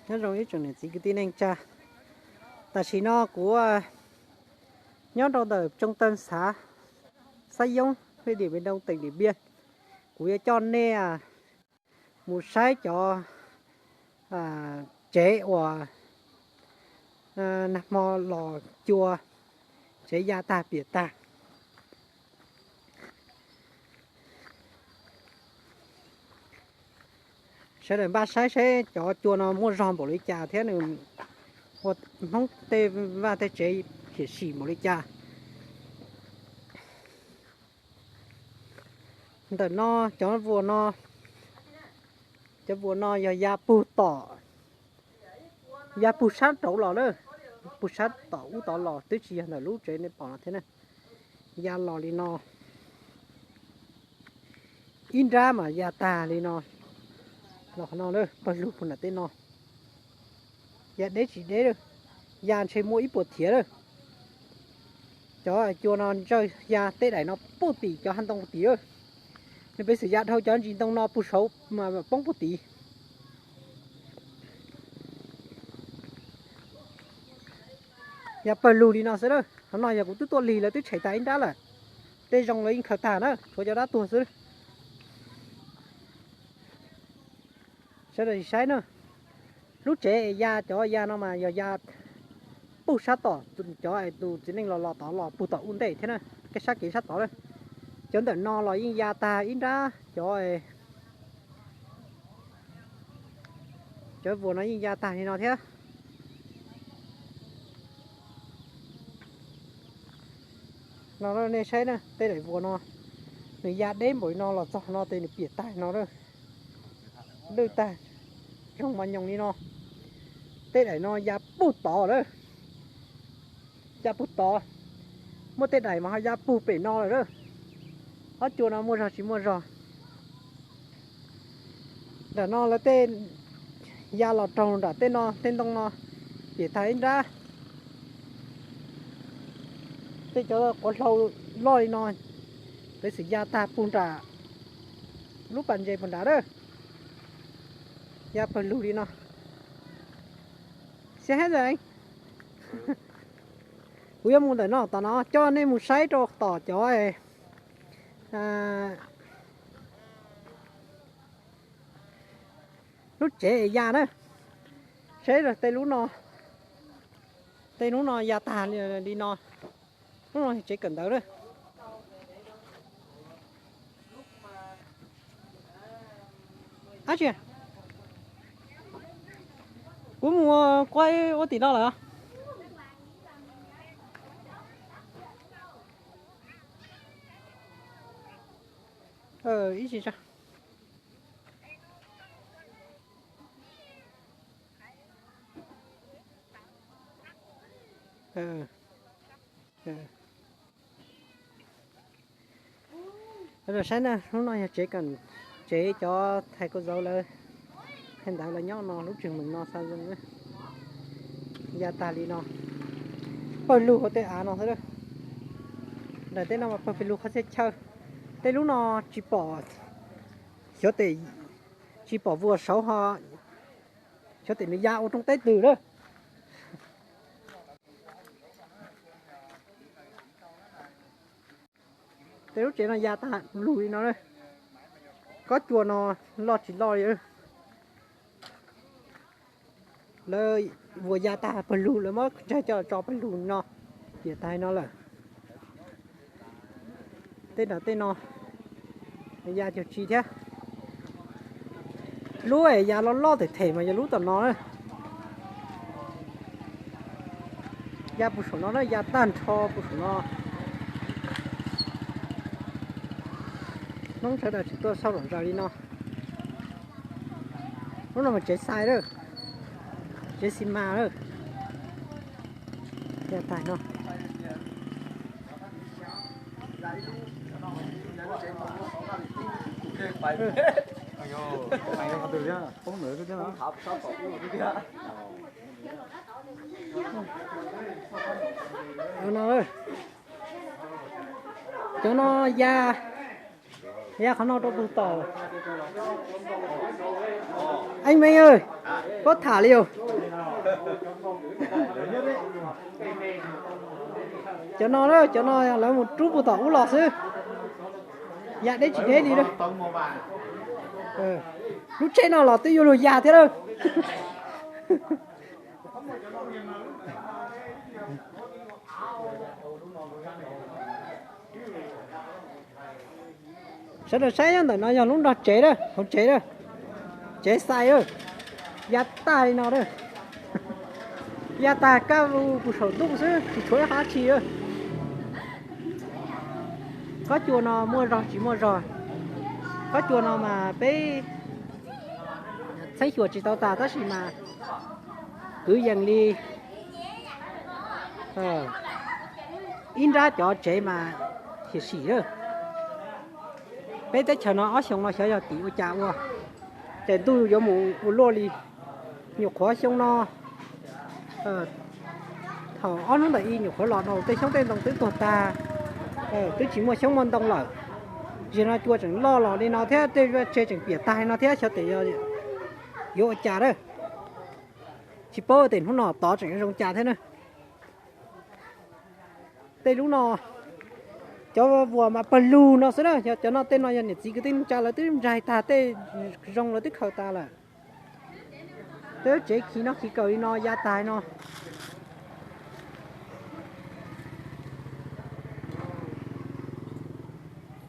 Nyob zoo ib tsoom niam txiv kwv tij neej tsa, tam sim no kuv nyob rau ntawm Tsoo Taw Xav, xab Yoob, hwj Diam Npias Doo, teem Diam Npias. Kuv yuav coj nej mus saib cov tsev uas nag hmo los cua, tsev ya tag piam tag. Sawv daws npaj saib saib cov cua no muaj zog npaum li cas thiab nws ua Hmoob tej vaj tej tsev hiam sim npaum li cas. Ntawm no cov vuas no, cov vuas no yog ya pug tom, ya pug sab rauv los na, pug sab tom ub tod los twb tsis yog ntawm lub tsev nej pom no thiab na. Ya los li no, ib nrab mas ya tag li no, los qhov no na, pawg lug puag nram tej no, ya deb tsis deb, ya ntshe muaj ib puas thiav lawm. Cov cua no ntsawj ya tej daim no puag tim cov hav ntoo tim lawm. Nws peb xwm ya dhau cov ntsis ntoo no puag saud poob puag tid. Ya pawg lug li no xwb lawm. Qhov no yog kuv twb tuaj lig lawv twb tshem tag ib nrab lawm. Tej zoo lawv yeej khaws tag na, tshuav cov dab tuag xwb. Sawv daws saib na, lub tsev ya cov ya no mas yog ya puag sab tom cov tus txiv neej los los tod los puag tom ub ntej thiab na, sab kev sab tod na. Cov ntawm no los yeej ya tag ib nrab, cov, cov vuas no yeej ya tag li no thiab. No nej saib na, tej daim vuas no nws ya deb npaum li no los txog no ces nws piam tag no lawm. Lwj tag, zoo mas nyoos li no. Tej daim no ya puag tod lawm, ya puag tod. Muaj tej daim mas ho ya puag pem no lawm lawm. Ob cua no muaj zog tsis muaj zog. Nram no lawv tej ya los raug nram tej no, tej ntoo no piam tag ib nrab. Tej cov quav hlau loj li no, peb xwm ya tag puag nram lub pas ntses puag nrad lawm. Ya pawg lug li no. Xiab heev ntag. Kuv yuav mus ntawm no tom no coj nej mus saib rau tom cov lub tsev ya na. Saib tej lub no, tej lub no ya tag li no. Lub no tsev kawm ntawv na. Ab tsi, kuv mus quaj ua tim no lawm. Ib tsis tso. Saib na, lub no yog tsev, tsev cov thais kau zauv lawv, thais ntawv lawv nyob no, lub tsev meem no xa zoo. Ya tag li no, pawg lug hauv tej av no xwb. Ntawm tej no mas pawg lug qhov txhia chaw. Tej lub no tsis pom, xyov tes, tsis pom vuas saud ho, xyov tes nws ya ua roob teb twg lawm. Tej lub tsev no ya tag lug li no, kob cua no loj tsis loj li. Lawv vuas ya tag pawg lug, lawv muab ntsaig coj los tso pawg lug no, piam tag no lawm. Tej nram tej no ya cuag tsi thiab. Lub es ya loj loj them them mas yog lub tom no na. Ya puag saum no na, ya tag nrho puag saum no. Hnub sawv daws tsis tuaj xauj zom zaws li no. Lub no mas tsev xais lawm, tsev xi mas lawm. Ya tag no. Cov no ya, Ya qhov no rau tus tom. Anh Minh ơi, có thả liều. Cov no, cov no lawv mus rub puag tom ub los xwb. Ya deb tsis deb li. Lub tsheb no los twb yuav luag ya thiab lawm. Sawv daws saib, ntawm no yog lub nrog tsev a, hauv tsev a, tsev xais a, ya tag li no a. Ya tag kaj lug puag saum ntuj xwb, tsis tshuav ib qho dab tsi a. Kob cua no muaj zog tsis muaj zog, kob cua no mas peb txheeb xyuas tsis tau tas tab sis mas kwv yees li ib nrab cov tsev mas hiam sim a. Peb teb chaws no ob xyoo no xyov yog tim ua cas ua, ces ntuj yuav mus ua luaj li. Nyuam qhuav xyoo no, thaum ob hnub ntawm i nyuam qhuav los no tej xyoob tej ntoo twb tuag tag, twb tsis muaj xyoob muaj ntoo lawm. Zaum no cua tseem loj los li no thiab tej tsev tseem piam tag li no thiab xyov tes yuav ua cas a. Tsis paub tias hnub no tod tseem zoo cas thiab na. Tej lub no, cov vuas mas pawg lug no xwb na, yog cov no tej no yog niam txiv kwv tij neej tsa lawv twb nraig tag, tej zoo lawv twb khaws tas lawm. Tej lub tsev khi noj khi khaws li no ya tag no.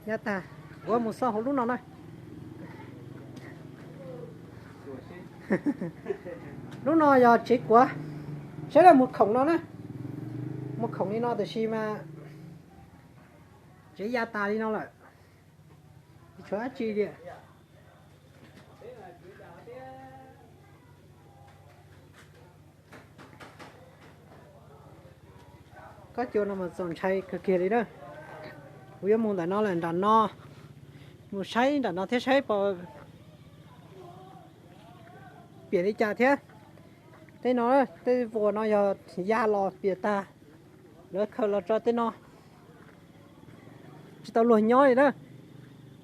Ya tag, kuv mus xauj hauv lub no na. Lub no yog tsev kuav, saib na, muag khoom no na, muag khoom li no tiam sis mas tsev ya tas li no lawm, tsis tshuav dab tsi li. Kob cua no mas txaus ntshai kawg kiag li na. Kuv yuav mus ntawm no lawm nram no, mus saib nram no thiab saib puas piam li cas thiab. Tej no, tej vuas no yog ya los piam tag, lawv khaws los tso tej no, tsis tau luag nyob li na.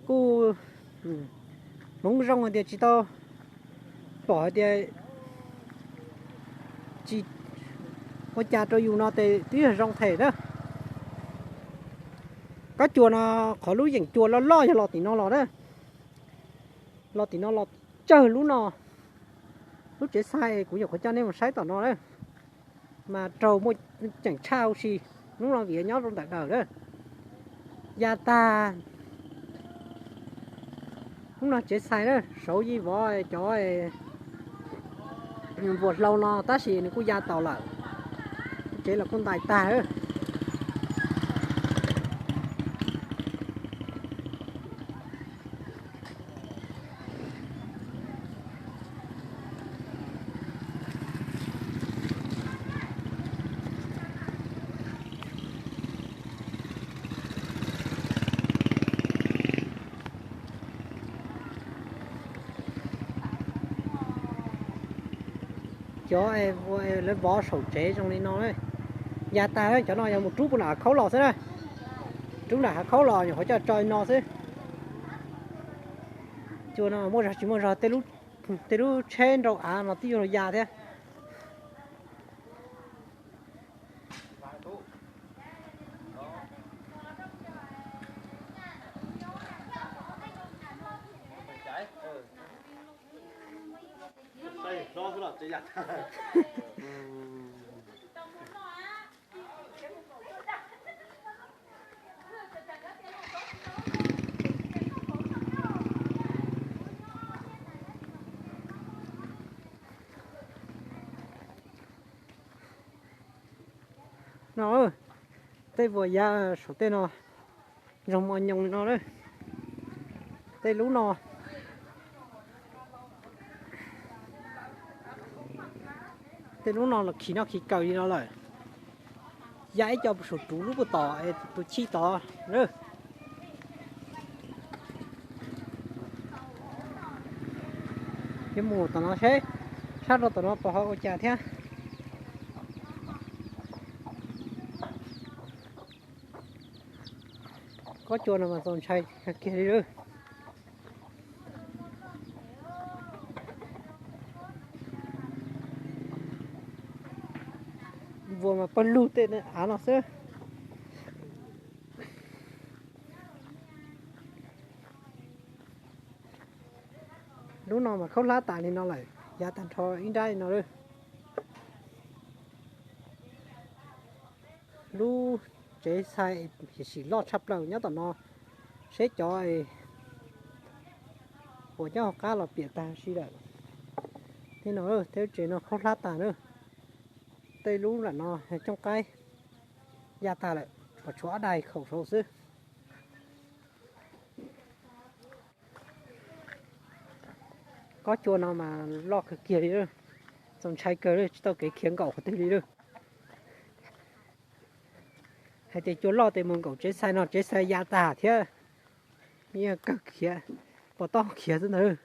Kuj hmoov zoo hais tias tsis tau pom hais tias tsis ua cas rau yus no ces twb yog zoo them na. Kob cua no, qhov lub yeem cua loj loj yog los tim no los na, los tim no los tsawg lub no, lub tsev xais kuv nyuam qhuav coj nej mus saib tom no na, mas raug muaj ceem tshaj huv si, hnub no vim nyob rau ntawm daws na. Ya tag, hnub no tsev xais na, Sauv Yij Vov cov vuas hlau no tab sis nws kuj ya tau lawm, tsev los kuj ntais tag. Cov lawv vov saum tsev zoo li no, ya tag, cov no yog mus rub puag nram hav khaub los xwb na. Rub nram hav khaub los nyuam qhuav coj tso li no xwb. Cua no muaj zog tsis muaj zog, tej lub tsheb nrau av no twb yuav luag ya thiab. No, tej vuas ya saum tej no zoo mos nyoos li no na. Tej lub no, tej lub no los khi noj khi kawg li no lawm. Ya ib co puag saum ruv lub puag tom tus chij tod. Yuav mus tom no seb, sab rau tom no puas ho ua cas thiab. Kob cua no mas txaus ntshai kiag li lawm. Ua mas pawg lug tej av no xwb. Lub no mas khaub hlab tas li no lawm, yav tag nrho ib nrab li no lawm. Lub tsev xais hiam sim loj tshaj plaws nyob tom no, seb cov uas nyob hauv qab los piam tag si lawm. Tej no, tej lub tsev no khaub hlab tas na. Tej lub lam no cooj qaib ya tag lawm, pom tshuav ob daig khaum saud xwb. Kob cua no mas loj kawg kiag li, txaus ntshai kawg li, tsis tau kev khiav nkaum qhov twg li lawm. Hais tias cua loj tes mus nkaum tsev xais no tsev xais ya tag thiab, yeej kawg khiav, pos taub khiav xwb ntag.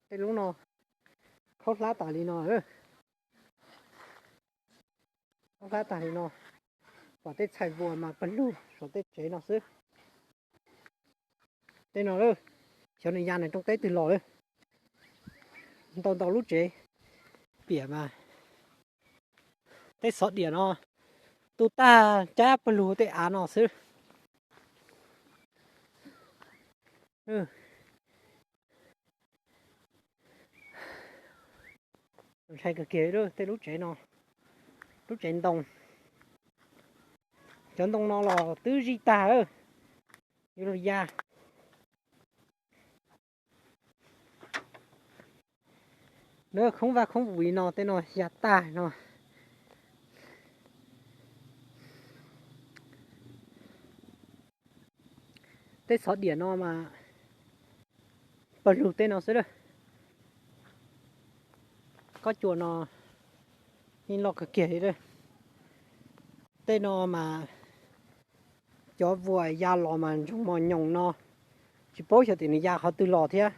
Tej lub no khaub hlab tas li no, khaub hlab tas li no, pom tej txhais vuas mas pawg lug saum tej tsev no xwb. Tej no, xyov nws ya nws rooj teb twg los lawm. Ntau ntau lub tsev piam mas tej xov diam no tu tag cab pawg lug tej av no xwb. Ntshai kawg kiag li tej lub tsev no, lub tsev ntoo. Cov ntoo no los twb zij tag, yuav luag ya. Lawv khoob vaj khoob vus li no, tej no ya tag no. Tej xov diam no mas pawg lug tej no xwb lawm. Kob cua no yeej loj kawg kiag li lawm. Tej no mas cov vuas ya los mas ntsoog mos nyoos no, tsis paub xyov tias nws ya qhov twg los thiab.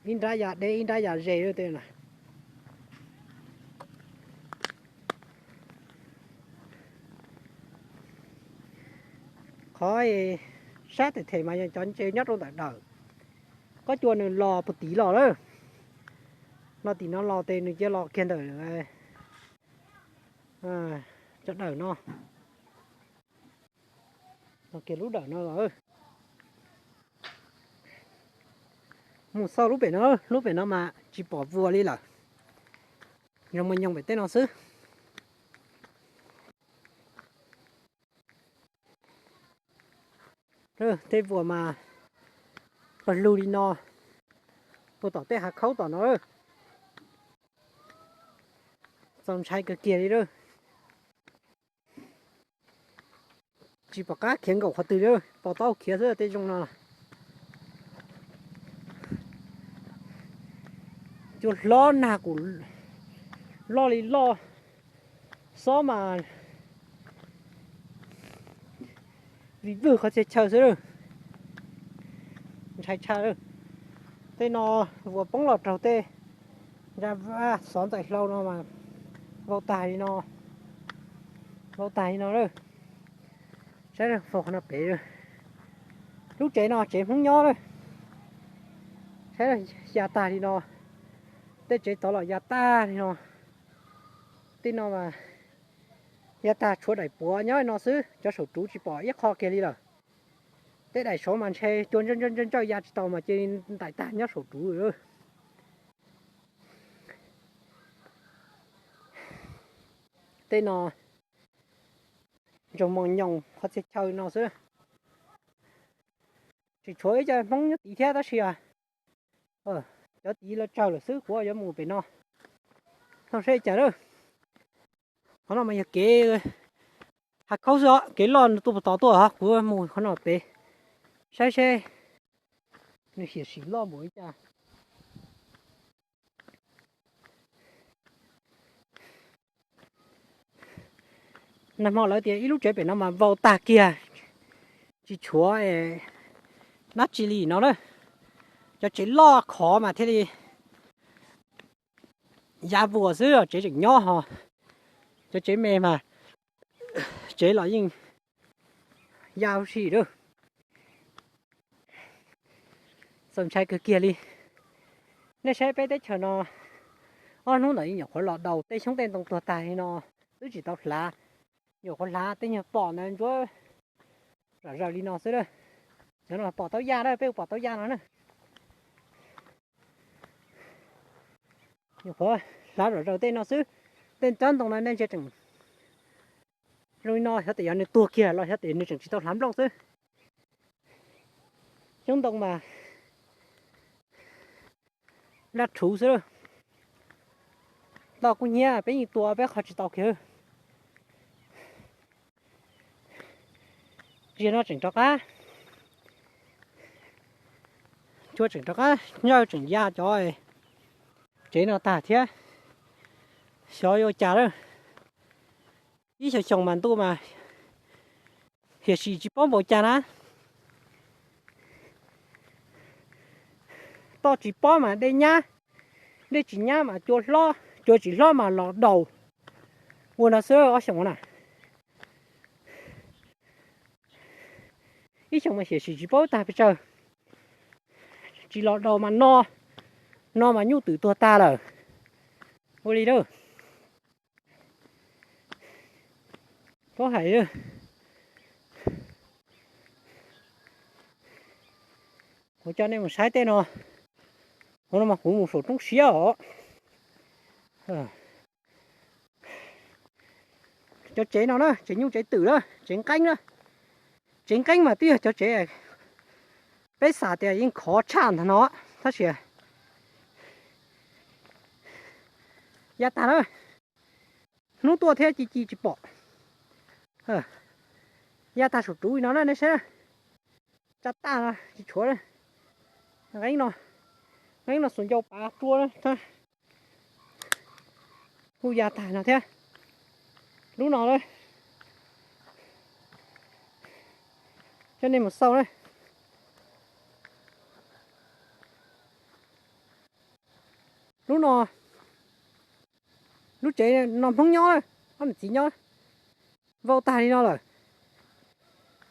Ib nrab ya deb ib nrab ya ze lawm tej na. Qhov sab tem them mas yog cov ntses nyob rau ntawm dawm. Kob cua nws los puag tim los lawm. No tim no los tes nws cia los kiag ntawm cov dawm no. Los kiag lub dawm no los. Mus xauj lub pem no, lub pem no mas tsis pom vuas li lawm. Zoo mos nyoos pem tej no xwb. Tej vuas mas pawg lug li no, puag tom tej hav khaub tom no. Txaus ntshai kawg kiag li lawm. Tsis pom qab khiav nkaum qhov twg li, pos taub khiav xwb tej zoo no. Cua hlob nag kuj loj li loj, xob mas vij vwg qhov txhia chaw xwb. Ntshai tshaj. Tej no vuas poob los raug tej nra vaj xov ntxaim hlau no mas vau tag li no, vau tag li no lawm. Saib faus qhov no pem, lub tsev no tsev Hmoob nyob lawm. Saib ya tag li no, tej tsev tod los ya tag li no. Tej no mas ya tag tshuav daim puav nyob no xwb, cov saum ruv tsis pom ib qho kiag li lawm. Tej daim saud mas ntshe cua ntsawj ntsawj ntsawj ya tsis tau mas cia li ntais tag nyob saum ruv. Tej no ntsoog mos nyoos qhov txhia chaw no xwb. Tseem tshuav ib co Hmoob nyob tid thiab tab sis cov tid lawv tsawg lawm xwb, kuv yuav mus pem no. Thooj seb cas lawm. Qhov no mas yog kev hav khaub xwb os, kev loj tuaj puag tod tuaj os, kuv mus qhov no pem saib seb nws hiam sim loj npaum li cas. Nag hmo lawv tias ib lub tsev pem no mas vau tag kiag, tsis tshuav dab tsi li no na. Cov tsev loj khov mas thiaj li ya vuas xwb, tsev tseem nyob ho. Cov tsev me mas tsev los yeej Ya huv si lawm. Txaus ntshai kawg kiag li. Nej saib peb teb chaws no, ob hnub ntawd nyuam qhuav los daus tej xyoob tej ntoo tuag tag li no, twb tsis tau hlav. Nyuam qhuav hlav tej nyuag pom ntawd ntsuab zom zaws li no xwb a. Cov no pom taub ya na, peb pom taub ya no na. Nyuam qhuav hlav zom zaws tej no xwb. Tej tsob ntoo no nej ntsia tseem zoo li no, xyov tias yog nws tuag kiag los xyov tias nws tseem tsis tau hlav nplooj xwb. Xyoob ntoo mas laj rhuv xwb. Toj kub hnyiab peb yeej tua peb qhov tsis tau kiag. Ziag no tseem rov qab, cua tseem rov qab, nyob tseem ya cov tsev no tag thiab. Xyov yuav cas lawm. Ib xyoos xyoo mas ntuj mas hiam sim tsis paub npaum cas na. Toj tsis pob mas dej nyab, dej tsis nyab mas cua hlob, cua tsis hlob mas los daus. Ua no xwb ob xyoos na. Ib xyoos mas hiam sim tsis paub tag pes tsawg. Tsis los daus mas no, no mas nyuj twm tuag tag lawm. Ua li lawm. Paub hais, kuv coj nej mus saib tej no. Hauv no mas kuv mus saum roob siab os. Cov tsev no na, tsev nyuj tsev twm na, tsev nqeeb na. Tsev nqeeb mas twb yog cov tsev peb xav tias yeej khov tshaj ntag no, tab sis ya tag na. Hnub tuaj thiab ci ci tsis pom. Ya tag saum ruv no na, nej saib. Tsa taj no tsis tshuav. Nqeeb no, nqeeb no xuas ncau pav rua na. Kuj ya tag no thiab. Lub no na, coj nej mus xauj na. Lub no, lub tsev no Hmoob nyob, ob niam txiv nyob, vau tag li no lawm.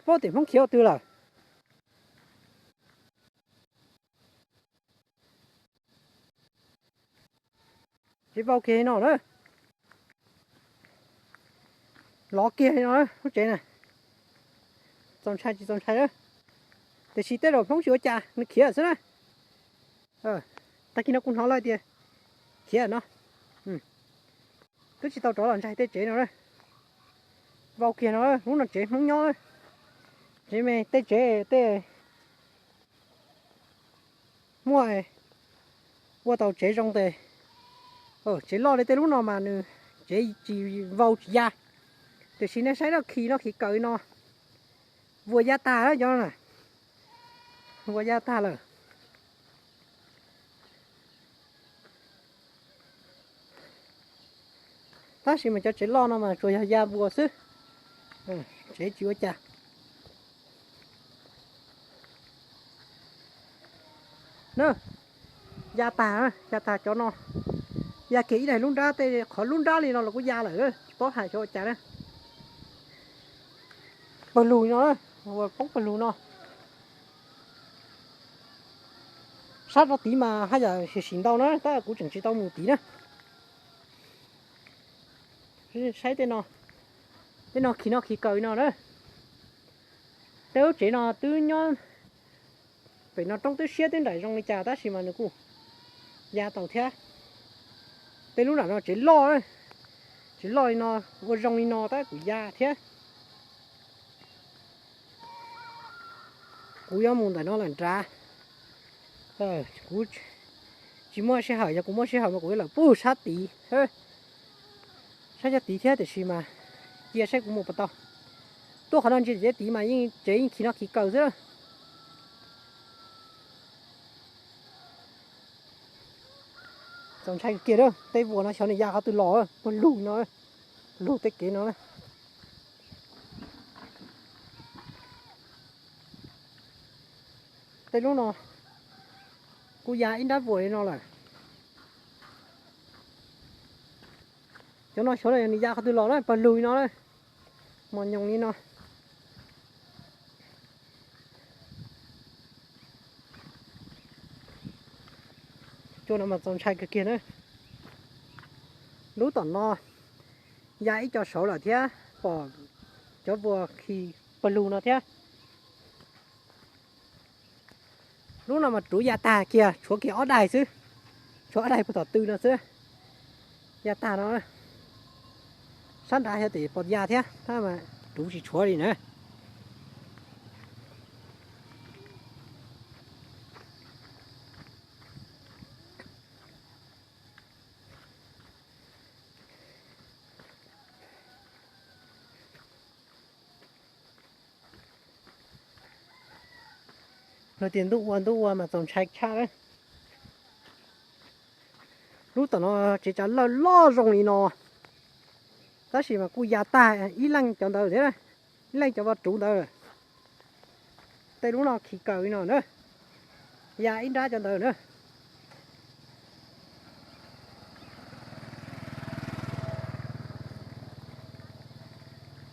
Paub tias Hmoob khiav ua twg lawm. Tsev vau kiag li no na, lov kiag li no lub tsev na. Txaus ntshai tsis txaus ntshai na, tiam sis tej zaum Hmoob tsis ua cas nws khiav xwb na. Tag kis no kuv hnov lawv tias khiav no, twb tsis tau rov los ntsaig tej tsev no na. Vau kiag no, lub no tsev Hmoob nyob, tsev me tej tsev tej muaj ua tau tsev zoo tes, tsev loj li tej lub no mas nws tsev tsis vau tsis ya. Tiam sis nej saib lub khi no khi kaws no, vuas ya tag cov na, vuas ya tag lawm. Tab sis mas cov tsev loj no mas tsuas yog ya vuas xwb, tsev tsis ua cas. Na, ya tag, ya tag cov no. Ya kiag ib daim lub nrab, tej qhov lub nrab li no los kuj ya lawm, tsis paub hais xyov ua cas na. Pawg lug no, poob pawg lug no. Sab rau tid mas haj yam sim sim ntau na, tab kuv tseem tsis tau mus tid na. Saib tej no, tej no khi no khi kaws no na. Tej lub tsev no twb nyob pem no roob twb siab twb nraim zoo li cas tab sis mas nws kuj ya tau thiab. Tej lub nram no tsev loj, tsev loj li no, ua zoo li no tab kuj ya thiab. Kuv yuav mus ntawm no lawm nrad. Kuv tsis muaj sij hawm, yog kuv muaj sij hawm mas kuv yuav lawm puag sab tid, sab cov tid thiab, tiam sis mas cia saib kuv mus puas tau. Tuaj qhov no ntsia cov tid mas yeej tsev yeej khi no khi kaws xwb. Txaus ntshai kiag, tej vuas no xyov nws ya qhov twg los, puag lug no, lug tej kev no. Tej lub no kuj ya ib nrab vuas li no lawm. Cov no xyov nws ya qhov twg los na, pawg lug li no na, mos nyoos li no. No mas txaus ntshai kawg kiag na. Lub tom no ya ib co saud lawm thiab, pom cov vuas khi pawg lug no thiab. Lub no mas ruv ya tag kiag, tshuav kiag ob daim xwb, tshuav ob daim puag tom tw no xwb. Ya tag no, sab nrad xyov tes puas ya thiab, tab mas ruv tsis tshuav li na. Luag tias ntuj ua ntuj ua mas txaus ntshai tshaj lawm. Lub tom no tsev tsav lawj loj zoo li no, tab sis mas kuj ya tag ib leeg cov ntawd thiab, ib leeg cov vaj ruv ntawd. Tej lub no khi kaws li no na, ya ib nrab cov ntawd na.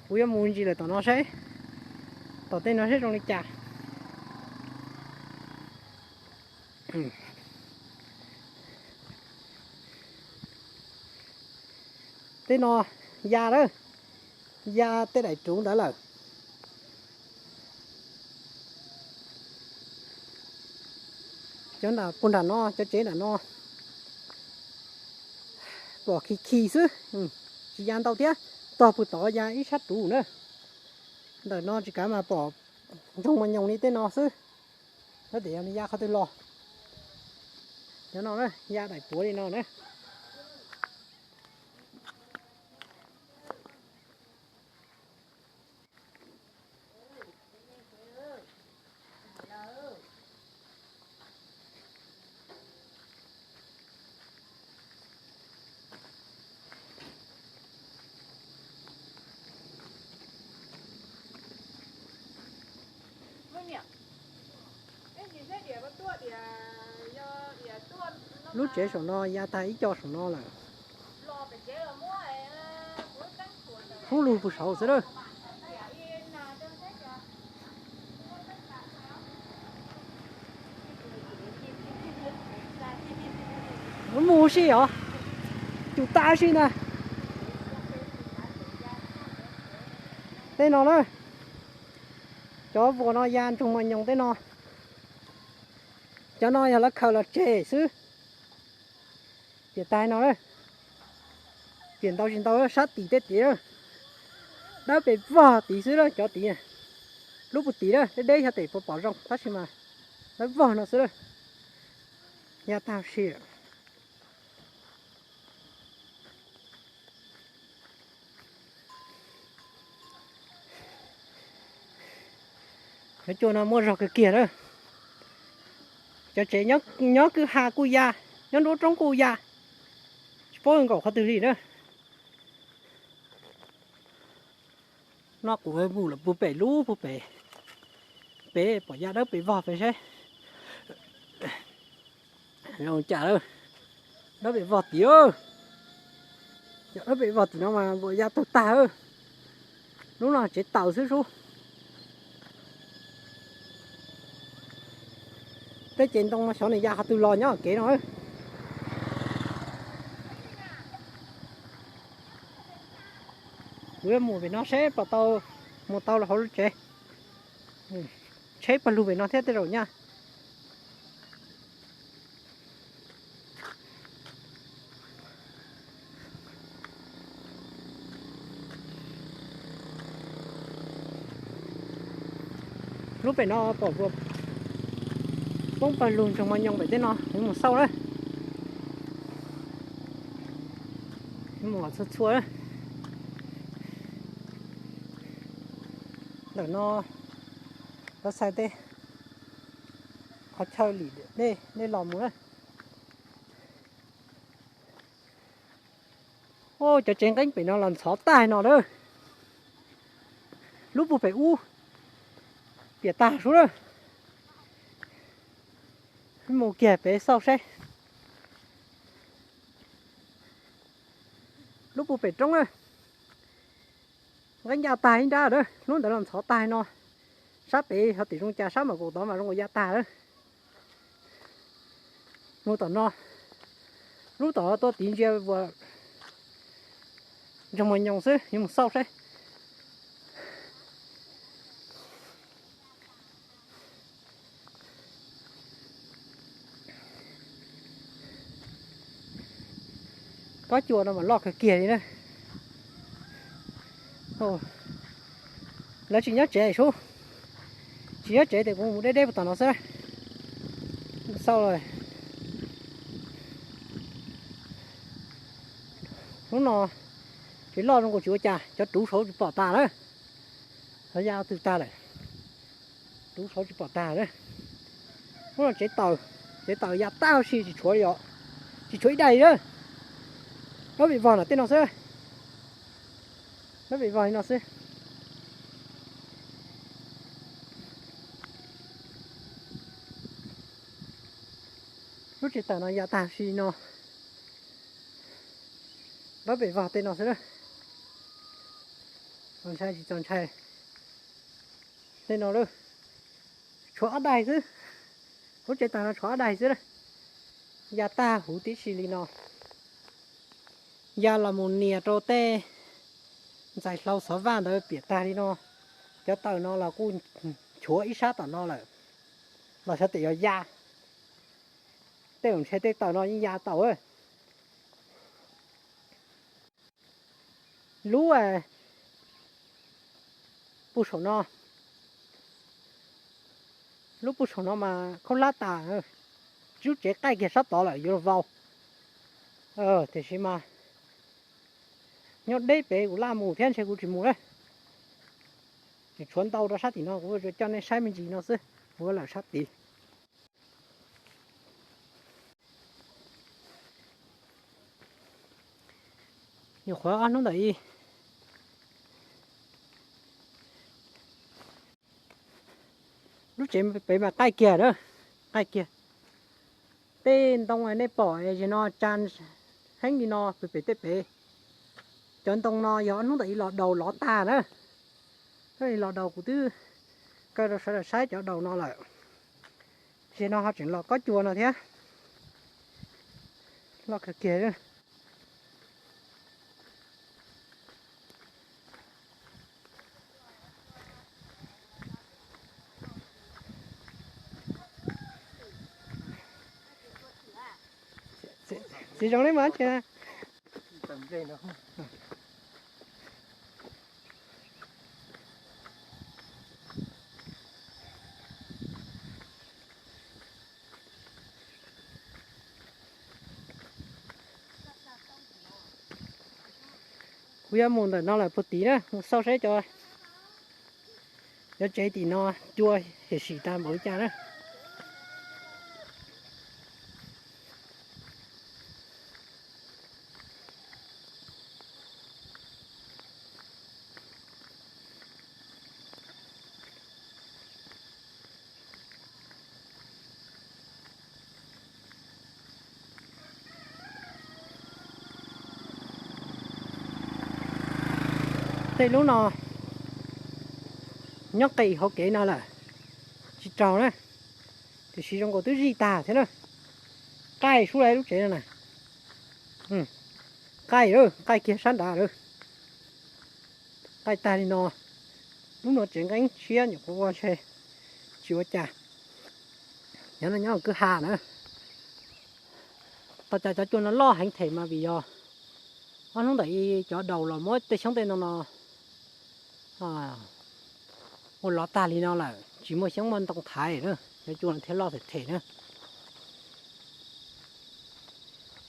Kuv yuav mus ntsis lawm tom no seb, tom tej no seb zoo li cas. Tej no ya lawm, ya tej daim ruv ntawd lawm. Cov puag nram no, cov tsev nram no pom khi khi xwb, tsis ya ntau thiab. Tog puag tod ya ib sab ruv na. Ntawm no tsis kav mas pom ntsoog mas nyoos li tej no xwb. Tab sis yog nws ya qhov twg los. Cov no na, ya daim puav li no na. Lub tsev saum no ya tag ib co saum no lawm. Hub lug puag saud xwb lawm. Mus si os, cus tas si na. Tej no na, cov vuas no ya ntsoog mas nyoos tej no. Cov no yog lawv khaws los tseg xwb. Piam tag no, piam ntau tsis ntau, sab tim tej tid, dawb pes vog tid xwb lawm cov tid. Lub puag tim lawm deb deb xyov tes puas pom zoo tab sis mas dawb vog no xwb lawm. Ya tag si. Cov cua no muaj zog kawg kiag na. Cov tsev nyob kwj ha kuj ya, nyob nruab roob kuj ya, tsis paub nkaum qhov twg li na. No kuv mus lawm puag pem lub puag pem, pem pom ya dawb pes vog pem saib. Zoo cas lawm, dawb pes vog tim, cov dawb pes vog tim no mas npua ya tag tag. Lub no tsev taws xwb sub. Tej ces ntoo no xyov nws ya qhov twg los nyob kev no. Kuv yuav mus pem no seb puas tau mus tau los hauv lub tsev. Tsheb pawg lug pem no thiab tej zaum nyaj. Lub pem no pom poob pawg lug ntsoog mas nyoos pem tej no, mus xauj na. Mus txhua txhua. Ntawm no lawv txhais tej qhov chaw lim dej los mus na. Cov tsev nqeeb pem no los ntxhov tag no lawm. Lub puag pem ub piam tag sub lawm. Mus kiag pem xauj saib. Lub puag pem roob na, nqeeb ya tag ib nrab lawm, lub ntawd los ntxhov tag no. Sab pem ho tim zoo cas, sab mam kaum tod mas zoo nkaus ya tag lawm. Mus tom no, Lub tom no tuaj tiv ntsia ua ntsog mos nyoos xwb, yuav mus xauj saib. Kob cua no mas loj kawg kiag li na. Lawv tsis nyob tsev sub, tsis nyob tsev ces kuv mus deb deb puag tom no xwb. Xauj, lub no tsev loj zoo nkaus tsis ua cas, cov ruv saud tsis pom tas na. Lawv ya twg tag lawm, ruv saud tsis pom tag na. Lub no tsev taws, tsev taws ya tag huv si tsis tshuav li os, tsis tshuav ib daim li na. Lawv vij vog no tej no xwb, lawv vij vog li no xwb. Lub tsev taws no ya tag huv si no, lawv vij vog tej no xwb na. Txaus ntshai tsis txaus ntshai. Tej no lawm, tshuav ob daim xwb. Lub tsev taws no tshuav ob daim xwb na. Ya tag huv tib si li no. Ya los mus nias rau tej ntxais hlau xov vaj ntawd piam tag li no. Cov taws no los kuj nchuav ib sab tom no lawm, los xyov tias yuav ya. Tej zaum ntshe tej taws no yeej ya tau. Lub puag saum no, lub puag saum no mas khaub hlab tas, lub tsev qaij kiag sab tod lawm yuav luag vau. Tiam sis mas nyob deb pem kuv laj mus thiab ntshe kuv tsis mus na. Tshuav ntau rau sab tim no, kuv yuav coj nej saib me ntsis no xwb, kuv lawm sab tid. Nyuam qhuav ob hnub ntawm i, lub tsev pem mas qaij kiag na, qaij kiag. Tej ntoo nej pom zem no tsa heeb li no pem pem tej pem. Cov ntoo no yog ob hnub ntawm i los daus lov tag na. Los daus kuv twb kaw rau sawv daws saib cov daus no lawm. Zem no ho tseem los kob cua no thiab. Loj kawg kiag. Txiv zoo li mas tsev. Kuv yuav mus ntawm no lawm puag tid na, mus xauj saib cov, cov tsev tim no cua hiam sim tag npaum li cas na. Tej lub no nyob qis hauv kev no lawm, tsis raug na, tiam sis zoo nkaus twb zij tag thiab na. Qaij sub lawm lub tsev no na. Qaij lawm, qaij kiag sab nrad lawm. Qaij tag li no. Lub no tsev nqeeb tshiab nyuam qhuav ua ntshe tsis ua cas. Nyob no nyob kwj ha na. Tos cas cov cua no loj heev them mas vim yog ob hnub ntawm i cov daus los muab tej xyoob tej ntoo no ua lov tag li no lawm, tsis muaj xyoob muaj ntoo thaiv na, cov cua no thiaj loj them them na.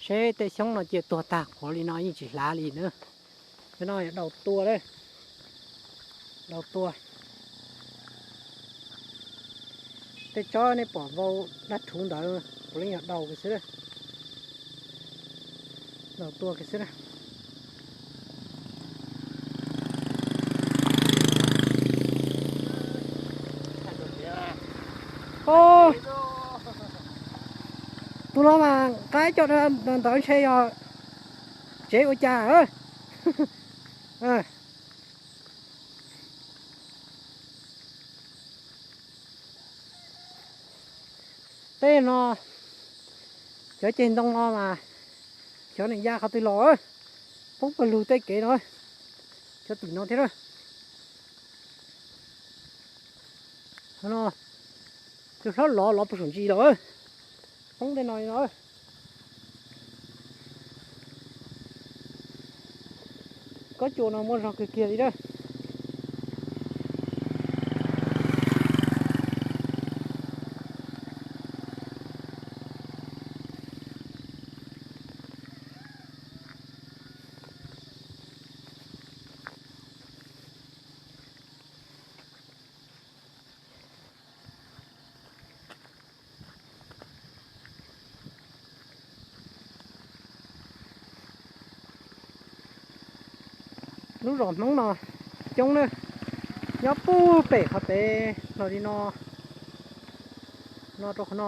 Seb tej xyoob no cia tuag tag qhuav li no yeej tsis hlav li na. Cov no yog daus tua, daus tua. Tej tsob nej pom vau dab rhuv ntawd puav leej yog daus kiag xwb. Daus tua kiag xwb. Tus no mas nqa coj ntawd ntshe yog tsev ua cas. Tej no, cov ceg ntoo no mas Cov niam ya qhov twg los, poob pawg lug tej kev no. Cov tim no thiab. No, tus hlob lov lov puag saum ntsis los, poob tej no li no. Kob cua no muaj zog kawg kiag li na. Lub zos Hmoob no coob na, nyob puag pem qhov pem no li no, no rau qhov no,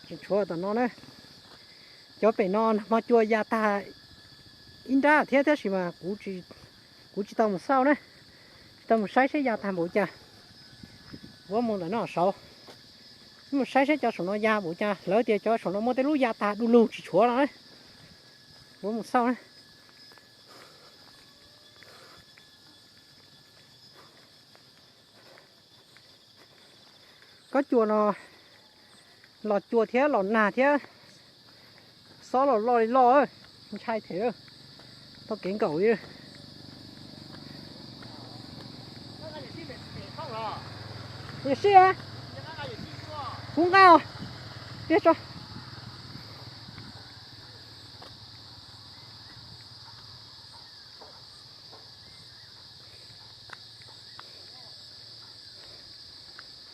tseem tshuav tom no na. Cov pem no nag hmo cua ya tag ib nrab thiab, tab sis mas kuv tsis tau mus xauj na, tsis tau mus saib seb ya tag npaum cas. Kuv mus ntawm no saud, mus saib seb cov saum no ya npaum cas, lawv tias cov saum no muaj tej lub ya tag du lug tsis tshuav no na. Kuv mus xauj na. Kob cua no los cua thiab los nag thiab, xob los loj li loj, ntshai thiab. Tau kev nkaum li. Yawm Sij, kuv nqa os, tiag tso.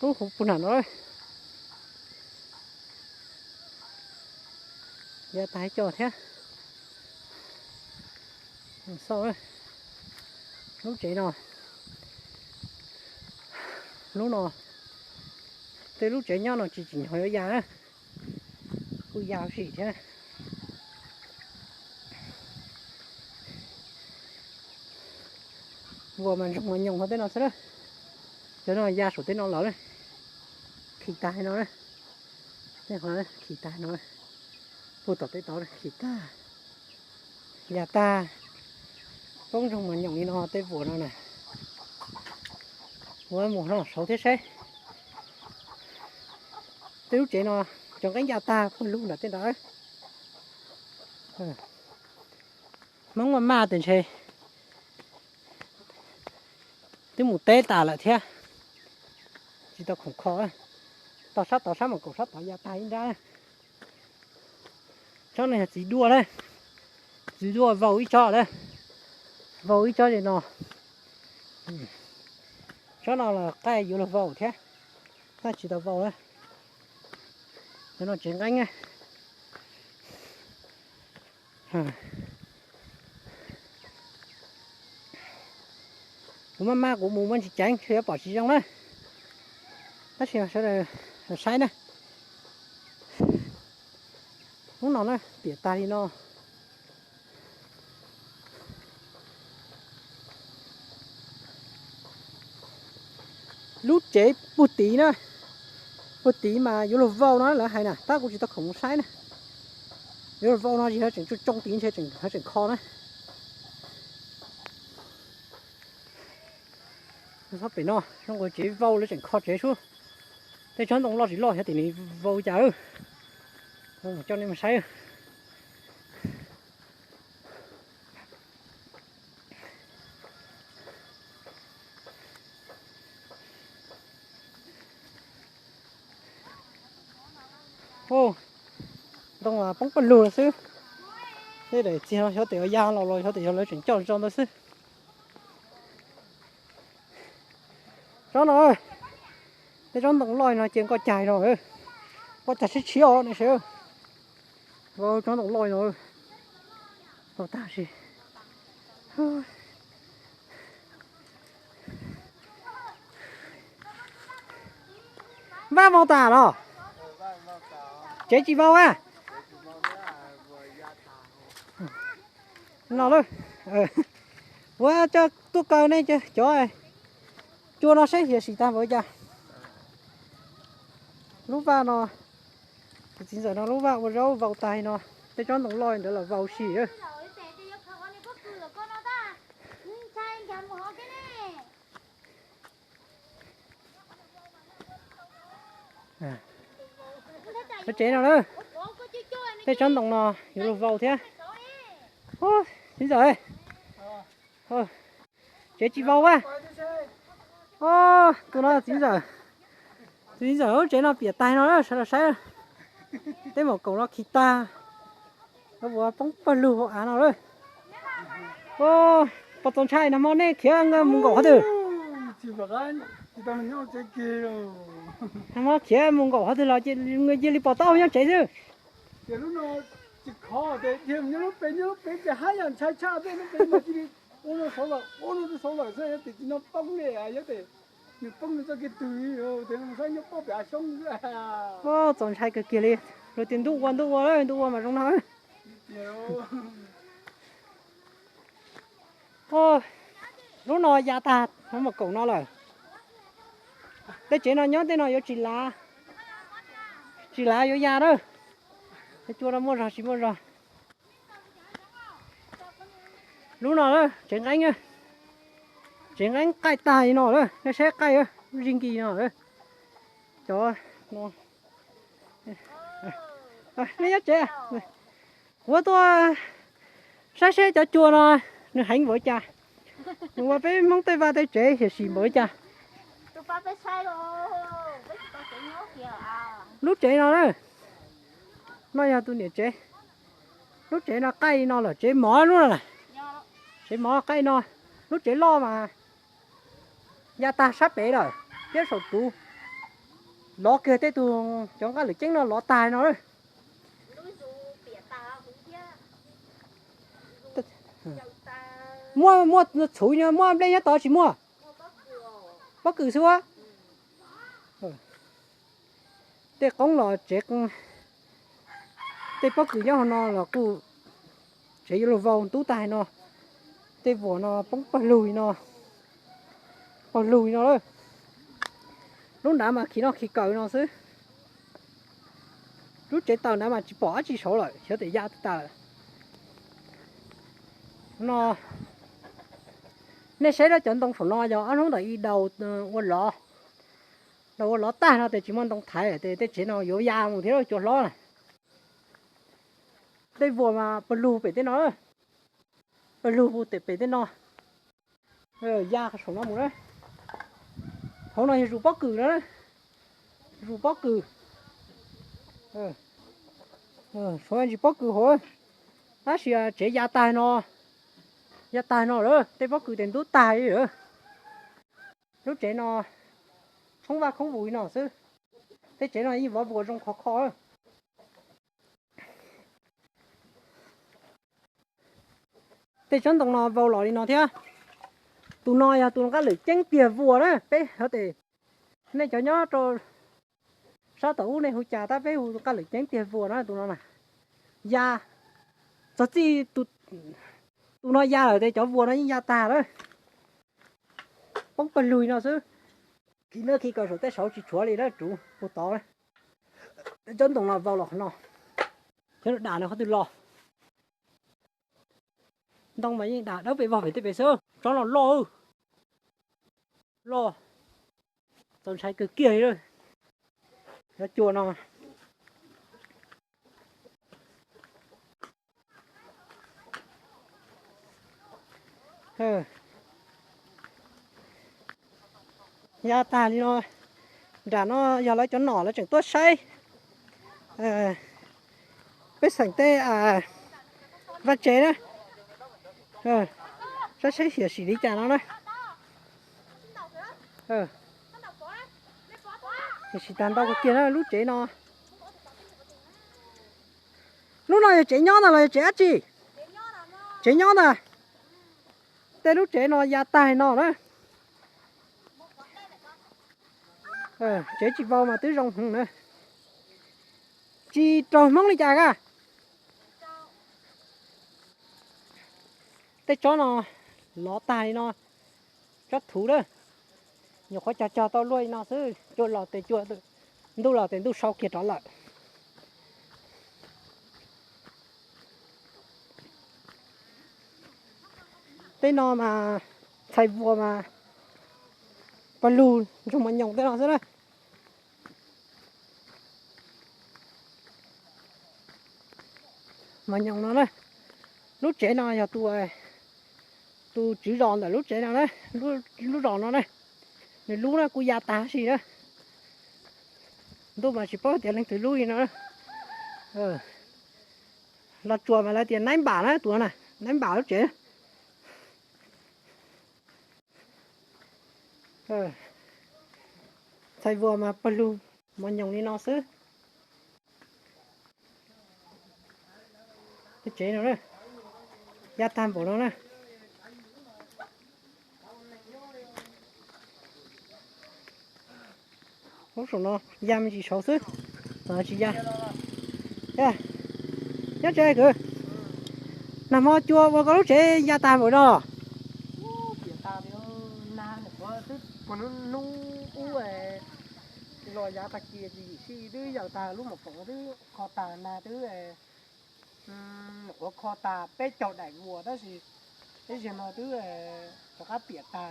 Ub, puag nram no ya tag ib co thiab. Xauj lub tsev no, hnub no tej lub tsev nyob no tsis tsim nyog yuav ya na, kuj ya sim thiab. Vos mas ntsoog mas nyoos hauv tej no xwb na. Cov no ya saum tej no lawm na, khi tag no na. Tej qhov khi tag no, puag tom tej tod khi tag, ya tag, poob ntsoog mas nyoos li no tej vuas no na. Ua mus no saud thiab seb. Tej lub tsev no cov nqeeb ya tag puag lug nram tej nrad. Hmoob maj maj tias ntshe twb mus teb tas lawm thiab, tsis tau khoom kho. Tog sab tod sab mas kaum sab tod ya tag ib nrab. Tsob no yog txiv duaj na, txiv duaj vau ib tsob na, vau ib tsob li no. Tsob no los qaij yuav luag vau thiab, qaij tsis tau vau na. Cov no tsev nqeeb na. Kuv maj maj kuv mus muaj ntsis ceev, ntshe yuav pom tsis zoo na. Tab sis sawv daws saib na. Hnub no na, piam tag li no. Lub tsev puag tid na, puag tid mas yuav luag vau no lawv hais na, tab kuv tsis tau khoom mus saib na. Yuav luag vau no tsis, lawv tseem tsoo tsoo tid ntshe lawv tseem kho na. Txhob pem no zoo nkaus tsev vau lawv tseem kho tsev sub. Tej tsob ntoo loj tsis loj xyov tim nws vau cas. Coj nej mus saib. Ntoo poob pawg lug lawm xwb. Tej daim txiag no xyov tes yog ya los los xyov tes yog lawv tseem coj tso ntawd xwb. Tsob no, tej tsob ntoo loj no cia nkoj cag no, nkoj cag sib tshiab os nej saib. Tsob ntoo loj no, tau tag sis. Vaj vau tas los? Tsev tsis vau a? No lawm. Ua coj tuaj kaw nej cov cua no seb yog sim tag npaum cas. Lub vaj no, tus txiv ntxawm no lub vaj ua zaub vau tag no. Tej tsob ntoo loj ntawd los vau si. Lub tsev no na, tej tsob ntoo no yuav luag vau thiab. Txiv ntxawm, tsev tsis vau a. Tus no txiv ntxawm, txiv ntxawm lub tsev no piam tag no, sawv daws saib. Tej maum kaum no khi tag, ua poob pawg lug hauv av no lawm. Pog Txaus Ntshai, nag hmo nej khiav mus nkaum qhov twg? Nag hmo khiav mus nkaum qhov twg los cia li pom tau nyob tsev xwb. Txaus ntshai kawg kiag li, luag tias ntuj ua ntuj ua, luag tias ntuj ua mas zoo no. Lub no ya tag hauv maum kaum no lawm. Tej tsev no nyob tej no yuav tsis lav, tsis lav yuav ya na. Cua no muaj zog tsis muaj zog. Lub no tsev nqeeb, tsev nqeeb qaij tag li no lawm, nej saib qaij zij nkis no. Cov, nej nyob tsev, kuv tuaj saib seb cov cua no nws heev npaum li cas, nws ua peb Hmoob tej vaj tej tsev hiam sim npaum li cas. Lub tsev no na, no yog tus niam tsev. Lub tsev no qaij no lawm, tsev mov lub no na, tsev mov qaij no. Lub tsev loj mas ya tag sab pem lawm, thiab saum ruv lov kiag tej tug cov nqaj lwm ceeb no lov tag no. Muaj, muaj txhuv, muaj nplej nyob tod tsis muaj? Pob kws xwb a. Tej qoob los tsev, tej pob kws nyob hauv no los kuj tsev yuav luag vau ntub tag no. Tej vuas no poob pawg lug li no, pawg lug li no lawm. Lub nrad mas khi noj khi kaw no xwb. Lub tsev taws nrad mas tsis pom dab tsi saud lawm, xyov tias ya tas lawm. No, nej saib cov ntoo saum no yog ob hnub ntawm ib daus ua lov, daus ua lov tag no ces tsis muaj ntoo thaiv ces tej tsev no yuav ya mus thiab cua hlob na. Tej vuas mas pawg lug pem tej no, pawg lug pem tej no, ya saum no mus na. Hauv no yog zus pob kws na, zus pob kws. Suav ntsis pob kws hauv, tab sis tsev ya tag no, ya tag no lawm, tej pob kws tes ntub tag li lawm. Lub tsev no khoob vaj khoob vus li no xwb. Tej tsev no yeej vov vuas zoo khov kho. Tej tsob ntoo no vau los li no thiab. Tus no yog tus nqaj lwm ceeb tiag vuas na, peb hov tes, nej cov nyob rau sab tom ub nej hu cas tab peb hu nqaj lwm ceeb tiag vuas na tus no na. Ya, txog txij tus no ya lawm tes cov vuas no yeej ya tag lawm. Poob pawg lug li no xwb. Khi noj khi kaw saum tej saud tsis tshuav li lawm, ruv puag tod. Cov ntoo no vau los qhov no, cov dam no qhov twg los? Ntoo mas yeej dam dawb pes vog pem tej pem xwb, tsob no loj, loj, txaus ntshai kawg kiag li. Cov cua no ya tag li no. Nram no yog lawv cov nom lawv tseem tuaj saib peb xeem tej vaj tsev na, saib saib hiam sim li cas no na. Hiam sim tag ntau kawg kiag na lub tsev no. Lub no yog tsev nyob ntag los yog tsev dab tsi? Tsev nyob ntag. Tej lub tsev no ya tag no na. Tsev tsis vau mas twb zoo heev na. Tsis raug Hmoob li cas a. Tej tsob no lov tag li no, tsob thuv na. Nyuam qhuav cog cog tau luaj li no xwb, cua los tes cua, ntuj los tes ntuj sau kiag rov lawm. Tej no mas txhais vuas mas pawg lug ntsoog mos nyoos tej no xwb na. Mos nyoos no na, lub tsev no yog tus, tus tswv zos ntawm lub tsev no na, lub zos no na, nws lub na kuj ya tag si na. Ntuj mas tsis paub tias leej twg lub li no. Los Tsuas mas lawv tias naib npam na, tus no na, naib npam lub tsev. Txhais vuas mas pawg lug mos nyoos li no xwb. Tsev no ya tag npaum no na. Lub saum no ya me ntsis saud xwb, tsis ya. Nyob tsev kwv, nag hmo cua ua koj lub tsev ya tag npaum no. Hnub ub los yav tag kis tsis yim sij twb yaws tag, lub mom foom twb kho tag, nag twb nyuam qhuav kho tag peb caug daim vuas tab sis ib zaug no twb rov qab piam tag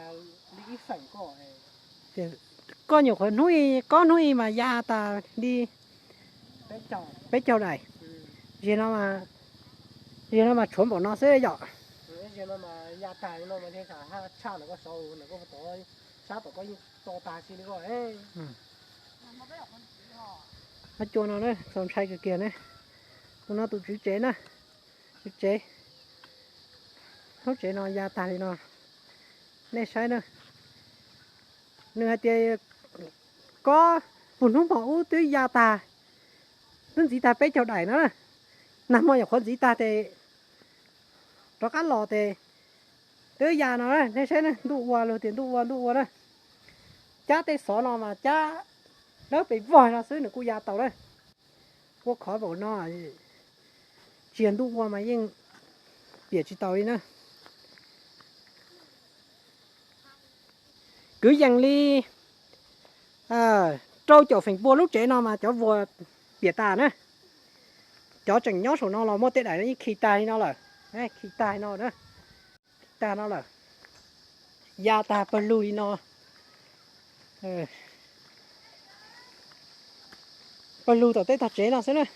li ib feem ko. Koj nyuam qhuav hnub ib, kob hnub ib mas ya tas li peb caug daim. Zaum no, zaum no mas tshuav npaum no xwb yom. Tshaj no ko saud, sab tom ko yeej to tag si li ko. Ob cua no txaus ntshai kawg kiag ne. Tus no tus tswv tsev na, tswv tsev, lub tsev no ya tag li no. Nej saib na, nws hais tias kob puag hnub hmo ub twb ya tag, twb ntxiv tag peb caug daim no na. Nag hmo nyuam qhuav ntxiv tag tes rov qab los tes twb ya no na. Nej saib na, ntuj ua luag tias ntuj ua ntuj ua na. Cab tej xov no mas cab dawb pes vog no xwb nws kuj ya tau na. Ua khov npaum no, tsis yog ntuj ua mas yeej piam tsis tau li na. Kwv yees li rau caum feem pua lub tsev no mas cov vuas piam tas na. Cov tseem nyob saum no los muaj tej daim no yeej khi tag li no lawm. Khi tag li no na, khi tag no lawm. Ya tag pawg lug li no. Pawg lug tom tej tag tsev no xwb na.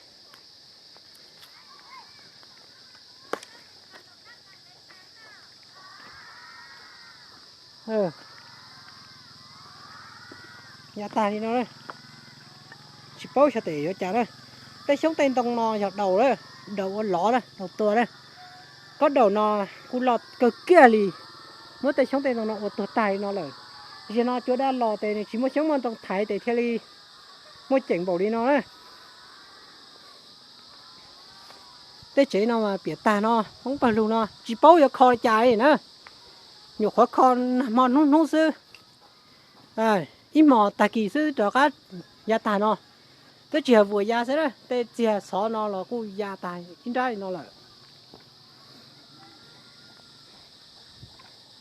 Ya tag li no, tsis paub xyov tes yuav cas na. Tej xyoob tej ntoo no yog daus, daus ua lov na, daus tuag na. Kob daus no kuj loj kawg kiag li, muab tej xyoob tej ntoo no ua tuag tag li no lawm. Zaum no cua dab los tes nws tsis muaj xyoob muaj ntoo thaiv tes thiaj li muaj ceem npaum li no na. Tej tsev no mas piam tag no, poob pawg lug no tsis paub yuav kho li cas li na. Nyuam qhuav kho nag hmo hnub hnub xwb, ib hmos tag kis xwb rov qab ya tag no. Twb tsis yog vuas ya xwb na, tej txiag xov no los kuj ya tag ib nrab li no lawm.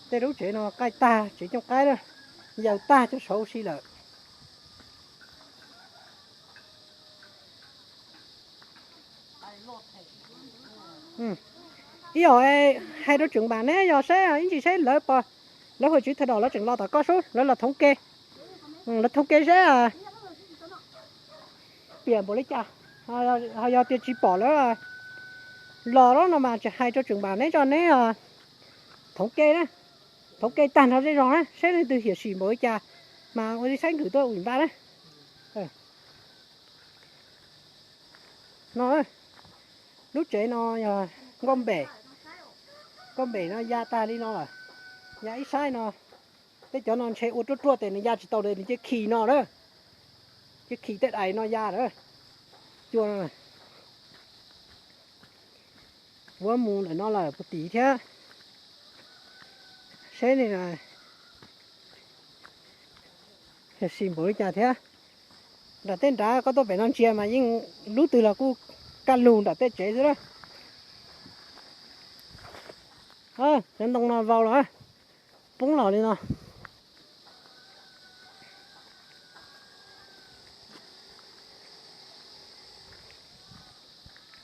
Tej lub tsev no qaij tag, tsev cooj qaib na, yaws tag cov saud si lawm. Ib yam hais rau tseem npam neb yog saib ib ntsis saib lawv, lawv hauv tswv thawj daus lawv tseem los tom koj sub, lawv los thoov ke, lawv thoov ke saib piam npaum li cas. Ho yog tias tsis pom lawv los no mas tseem hais rau tseem npam neb tso neb thoov ke na, thoov ke tag nrho zej zog na saib leej twg hiam sim npaum li cas mas ua li saib nkawm tuaj ua npaj na. No, lub tsev no yog nkauj npem, nkauj npem no ya tag li no lawm. Ya ib sab no, tej cov no ntshe ua ruaj ruaj tes nws ya tsis tau li nws cia khi no na, cia khi tej dais no ya lawm. Cua no, vuav mus ntawm no lawm puag tim thiab. Saib li, sim npaum li cas thiab. Nram tej nrad koj tuaj pem no ntsia mas yeej lub twg los kuj kaj lug nram tej tsev xwb na. Cov ntoo no vau los, poob los li no.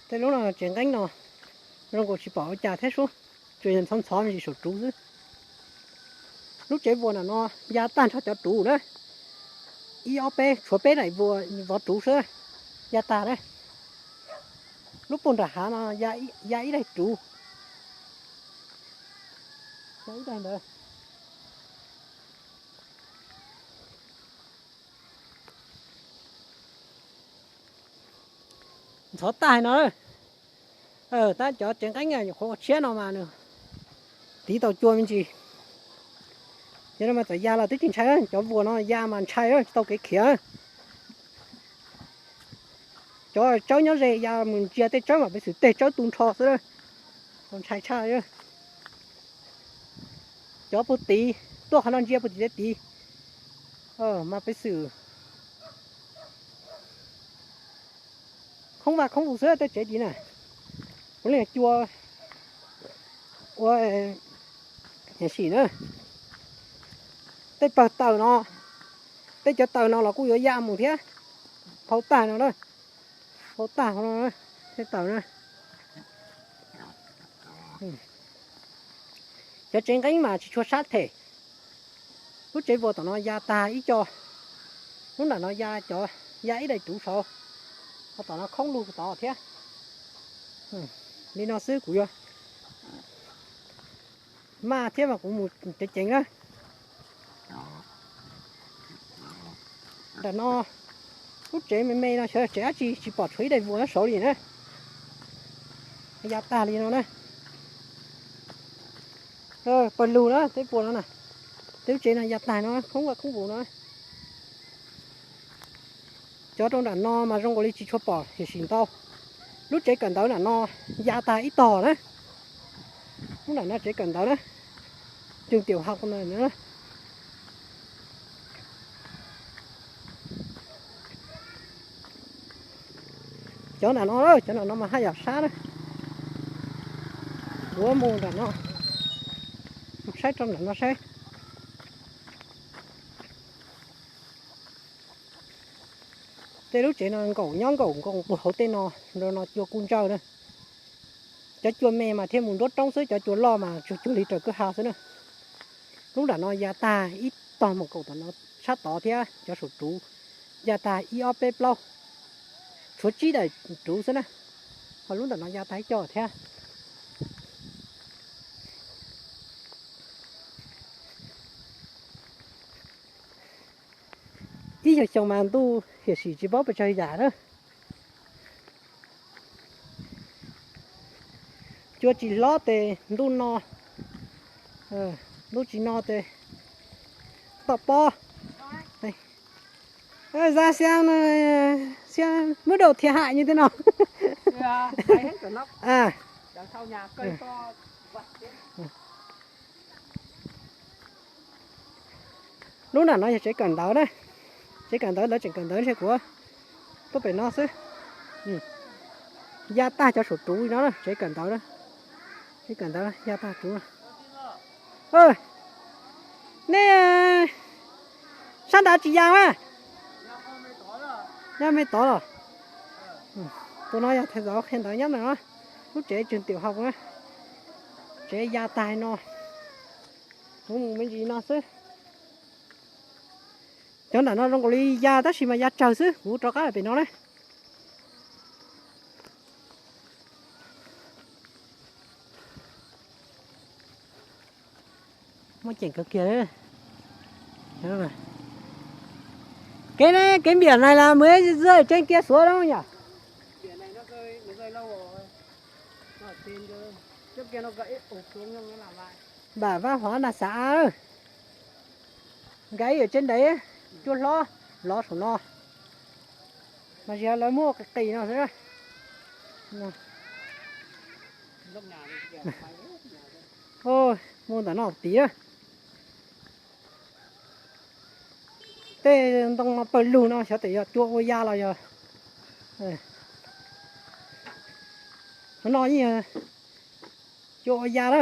Tej lub no tsev nqeeb no, zoo nkaus tsis pom ua cas thiab sub. Tsuas yog ntxhov ntxhov me ntsis saum ruv xwb. Lub tsev vuas nram no ya tag nrho cov ruv na. Ib ob peb, tshuav peb daim vuas vov ruv xwb, ya tag na. Lub puag nram hav no ya ib daim ruv, ib daim ntawd. Ntxhov tag no. Tab cov tsev nqeeb nyuam qhuav ua tshiab no mas nws tiv tau cua me ntsis. Ces no mas txawm ya los twb tsis ntshai, cov vuas no ya mas ntshai, tsis tau kev khiav. Cov tsawb nyob ze ya mus ntsia tej tsawb mas peb xwm tej tsawb tu nrho xwb, txaus ntshai tshaj. Cov puag tid tuaj qhov no ntsia puag tim tej tid mas peb xwm khoob vaj khoob lus xwb tej tsev tid na. Kuv leej cua ua sim na, tej pawg taws no, tej cov taws no los kuj yuav ya mus thiab. Phau tag no na, phau tag no, tej taws na. Cov tsev nqeeb mas tsis tshua sab them. Lub tsev vuas tom no ya tag ib co, lub nram no ya cov, ya ib daim ruv saud, ho tom no khoob lug tod thiab. Li no xwb kuv yuav maj thiab mas kuv mus ceev ceev na. Nram no lub tsev me me no xyov tsev dab tsi, tsis pom tshuav ib daim vuas nyob saud li na. Ya tag li no na. Pawg lug na, tej puas no na, tej lub tsev no ya tag no, khoob vaj khoob lus no. Cov rau nram no mas zoo nkaus li tsis tshua pom hiam sim ntau. Lub tsev kawm ntawv nram no ya tag ib tog na. Lub nram no tsev kawm ntawv na, trường tiểu học na. Cov nram no, cov nram no mas haj yam sab na. Kuv mus nram no, mus saib rau nram no saib. Tej lub tsev no nkaum nyob nkaum nkoos puag hauv tej no, nram no cua kuj ntsawj na. Cov cua me mas thiaj mus nruab roob xwb, cov cua loj mas tsuag cuag li raws kwj ha xwb na. Lub nram no ya tag ib tog mus kaum tom no sab tod thiab, cov saum ruv ya tag ib ob peb plaub, tshuav tsib daim ruv xwb na. Ho lub nram no ya tag ib co thiab. Ib xyoos xyoo mas ntuj hiam sim tsis paub pes tsawg yam na. Cua tsis hlob tes ntuj no, ntuj tsis no tes toj pob. Ê, da xiang, xiang, mức độ thiệt hại như thế nào? Lub nram no yog tsev kawm ntawv na. Tsev kawm ntawv lawv tseem kawm ntawv ntshe kuv tuaj pem no xwb. Ya tag cov saum ruv li no na, tsev kawm ntawv na. Tsev kawm ntawv ya tag ruv. Nej sab nrad tsis ya na? Ya me tod los? Tus no yog thầy giáo qhia ntawv nyob ntawm no, lub tsev trường tiểu học na. Tsev ya tag no, kuv mus me ntsis no xwb. Cov nram no zoo nkaus li ya tab sis mas ya tsawg xwb, kuv rov qab pem no na. Muaj ceem kawg kiag. Cái này, cái biển này là mới rơi trên kia xuống đúng không nhỉ? Bản văn hóa là xã. Gãy ở trên đấy, cua hlob, lov saum no. Mas zia lawv muaj qis qis no xwb. Mus ntawm no tid na. Tej ntoo no pawg lug no xyov tes yog cua ua ya los yog. Qhov no yeej cua ua ya na.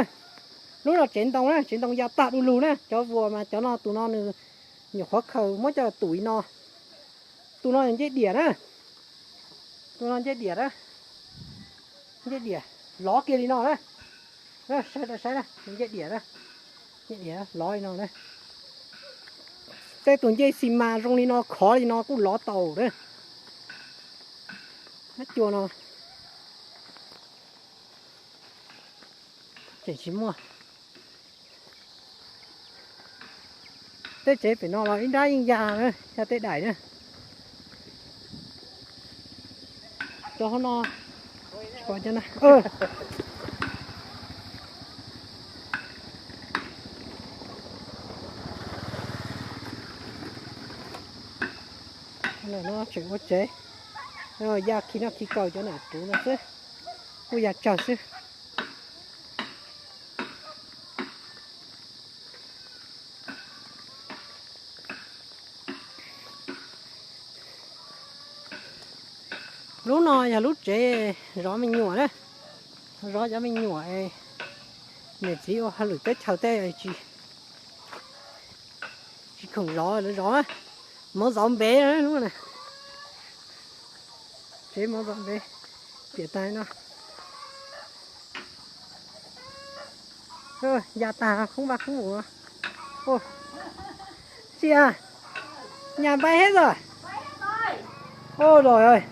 Lub no tsev ntoo na, tsev ntoo ya tag du lug na. Cov vuas mas cov no, tus no nws nyuam qhuav khaws muab coj tus no. Tus no ncej diam na. Tus no ncej diam na. Ncej diam lov kiag li no na. Saib, saib na, ncej diam na, ncej diam lov li no na. Tej tus ncej xi mas zoo li no khov li no kuj lov tau na. Nab cua no tseem tsis muaj. Tej tsev pem no los ib nrab yeej ya na, ya tej daim na. Rau hauv no. No tseem ua tsev, ya khi noj khi kaus cov nam ruv no xwb, kuj ya tsawg xwb. Lub no yog lub tsev zov me nyuam na, zov cov me nyuam, niam txiv ua hauj lwm teb chaws tej tsis khoom zov lawv zov, mov zov npev lub na. Tsev mov zov npev, piam tag no. Ya tag khoob vaj khoob mus. Sia, nhà bay hết rồi. Ôi rồi ơi.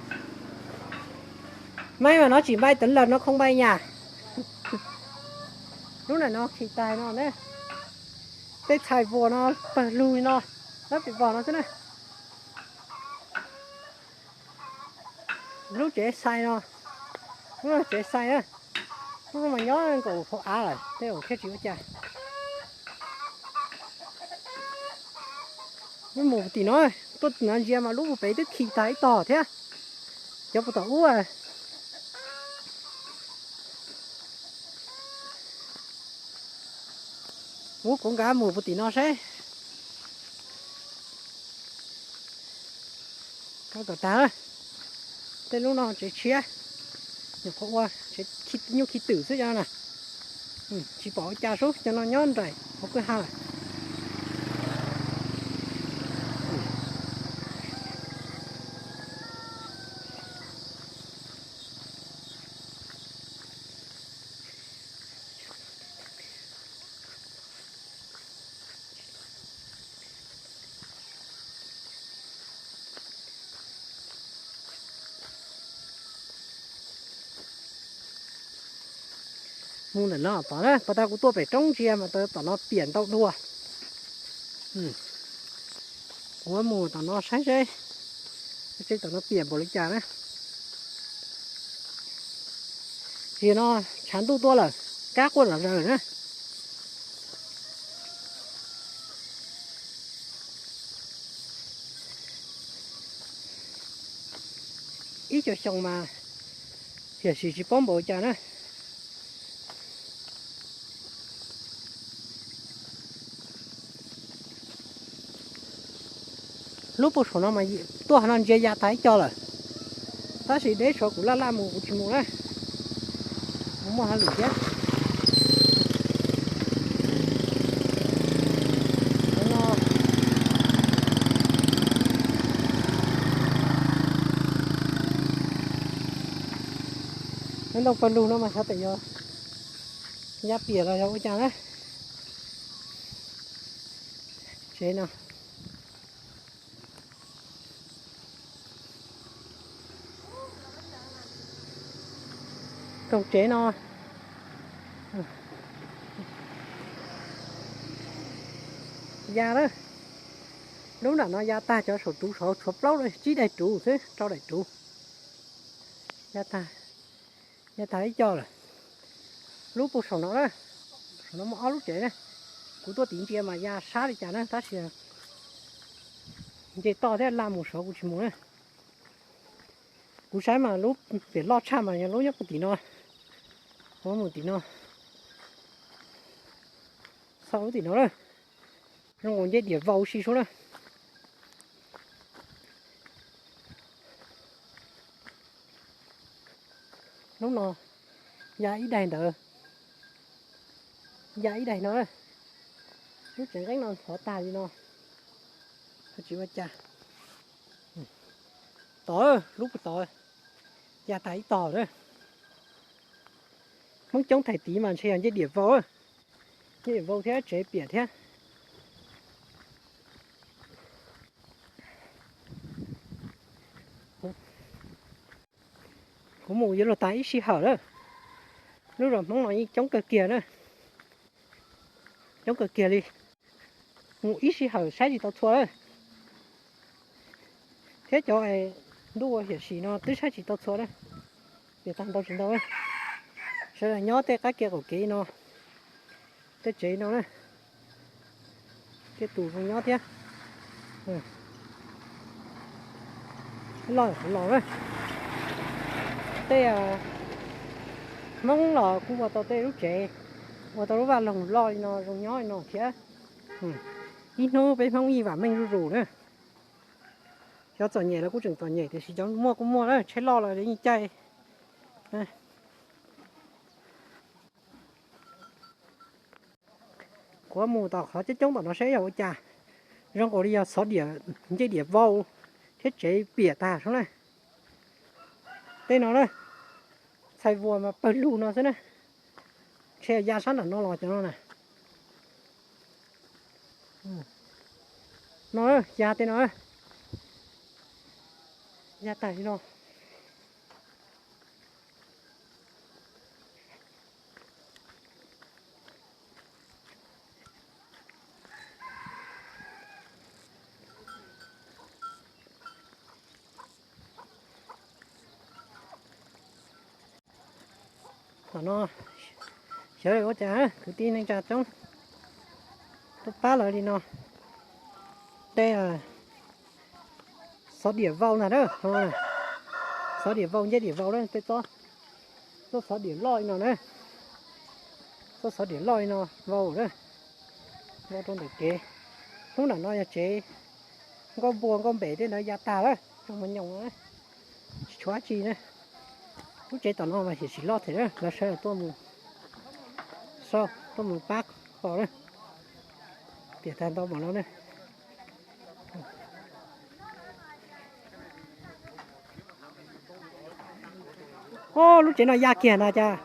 Máy mà nó chỉ bay tấn lật nó không bay nhà. Lub ntawm no khi tag no ne. Tej txhais vuas no pawg lug li no, lab pim vog no xwb na. Lub tsev xais no, lub no tsev xais na, lub no mas nyob nkaum hauv av lawm tej zaum thiaj tsis ua cas. Lub mus tim no, tuaj tim no ntsia mas lub mus pem twb khi tag ib tog thiab. Cov puas tom ub, ub kuv nkad mus puag tim no seb. Kom tag, tej lub no tsev tshiab, nyuam qhuav ua nyuj khi twm xwb cov no na. Tsis pom ua cas sub, cov no nyob nraim hauv kwj ha lawm. Mus ntawm no tod na, pas tas kuv tuaj pem roob ntsia mas tom no piam ntau dua. Kuv mus tom no saib seb, seb tom no piam npaum li cas na. Tiam no tshav ntuj tuaj lawm, kab quaj zom zaws na. Ib co xyoo mas tiam sis tsis paub npaum cas na. Lub puag saum no mas tuaj no ntsia ya tag ib co lawm, tab sis deb tshuav kuv laj laj mus kuv tsis mus na. Kuv muaj hauj lwm thiab. Ntoo pawg lug no mas xyov tes yog ya piam los yog ua cas na. Tsev no, koog tsev no ya lawm. Lub nram no ya tag, cov saum ruv saud tshuav plaub tsib daim ruv xwb, rau daim ruv. Ya tag, ya tag ib co lawm. Lub puag saum no na, saum no muaj ob lub tsev na. Kuv tuaj tiv ntsia mas ya sab li cas na, tab sis nce toj thiab laj mus saud kuv tsis mus na. Kuv saib mas lub pem loj tshaj mas yog lub nyob puag tim no. Kuv mus tim no, xauj lub tim no na. Zoo nkaus ncej diam vau si sub na. Lub no ya ib daig ntawd, ya ib daig no. Lub tsev nqeeb no ntxhov tag li no, tsis ua cas. Tod, lub puag tod ya tag ib tog na. Hmoob coob thaiv tid mas ntshe yog ncej diam vau, ncej diam vau thiab tsev piam thiab. Kuv mus yuav luag tas ib sij hawm lawm. Lub zos Hmoob no yeej coob kawg kiag na, coob kawg kiag li. Mus ib sij hawm saib tsis tau txhua lawm, thiab cov ntuj ua hiam sim no twb saib tsis tau txhua na. Piam tag ntau tsis ntau, sawv daws nyob tej qab kiag qaum kev no, tej tsev no na, tej tus zoo nyob thiab. Loj los na, tej Hmoob los kuj ua tau tej lub tsev, ua tau lub vaj loog loj li no zoo nyob li no thiab. Ib hnub peb Hmoob yeej vam meej zuj zus na. Cov txom nyem los kuj tseem txom nyem tiam sis cov muaj kuj muaj na, tsheb loj los yeej caij. Kuv mus tom qhov coob coob tom no saib yog ua cas. Zoo nkaus li yog xov diam, ncej diam vau thiab tsev piam tag sub na. Tej no na, txhais vuas mas pawg lug no xwb na. Ntshe ya sab nram no los cov no na. No, ya tej no, ya tag li no. Tom no xyov ua cas kwv tij neej tsa coob tuaj pab lawv li no. Tej xov diam vau ntag na, xov diam vau, ncej diam vau na, tej txoj xov diam loj li no na, txoj xov diam loj li no vau na, vau rau ntawm kev. Hnub nram no yog tsev nkauj npua nkauj npem tej ntawd ya tag lawm, tsoog mus nyoos, tsis tshuav dab tsi na. Lub tsev tom no mas hiam sim loj thiab, lawv sawv daws tuaj mus, tuaj mus pab kho na. Piam tag ntau npaum no na. Lub tsev no ya kiag na cas.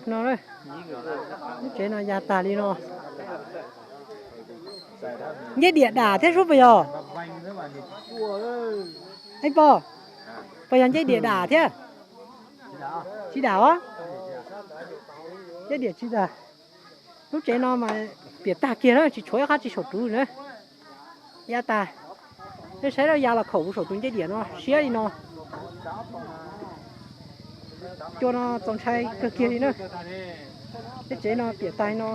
No, lub tsev no ya tag li no. Ncej diam dam thiab sub puas yog? Ej pog, puas yog ncej diam dam thiab? Tsis dam os. Ncej diam tsis dam. Lub tsev no mas piam tag kiag na, tsis tshuav ib qab tsis saum ruv na. Ya tag. Nej saib, ya los khaum saum tus ncej diam no siab li no. Cua no txaus ntshai kawg kiag li na. Tej tsev no piam tag no.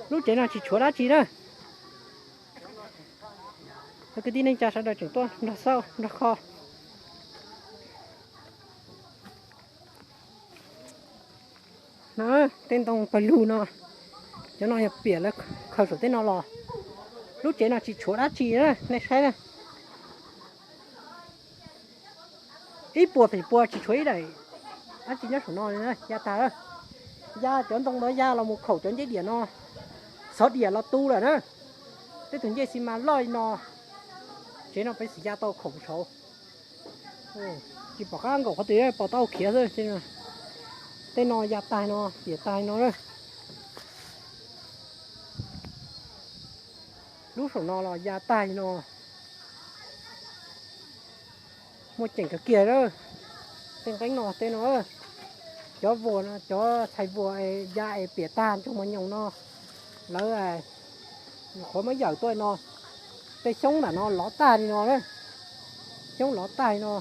Lub tsev no tsis tshuav dab tsi na. Kwv tij neej tsa sawv daws tseem tuaj nrog xauj nrog kho. No, tej ntoo pawg lug no, cov no yog piam lawv khaws saum tej no los. Lub tsev no tsis tshuav dab tsi na, nej saib na. Ib puas feem pua tsis tshuav ib daim dab tsi nyob saum no li na, ya tag lawm. Ya cov ntoo ntawd ya los mus khaum cov ncej diam no, xov diam los tu lawm na. Tej tus ncej xi mas loj li no, tsev no peb xim ya tau khaum saud. Tsis pom qab nkaum qhov twg, pom tau khiav xwb. Tej no ya tag no, piam tag no. Lub saum no los ya tag no. Muaj ceem kawg kiag lawm. Tej nqeeb no tej no, cov vuas, cov txhais vuas ya es piam tag ntsoog mas nyoos no, lawv nyuam qhuav muab yawm tuaj no. Tej xyoob nram no lov tag li no na, xyoob lov tag li no,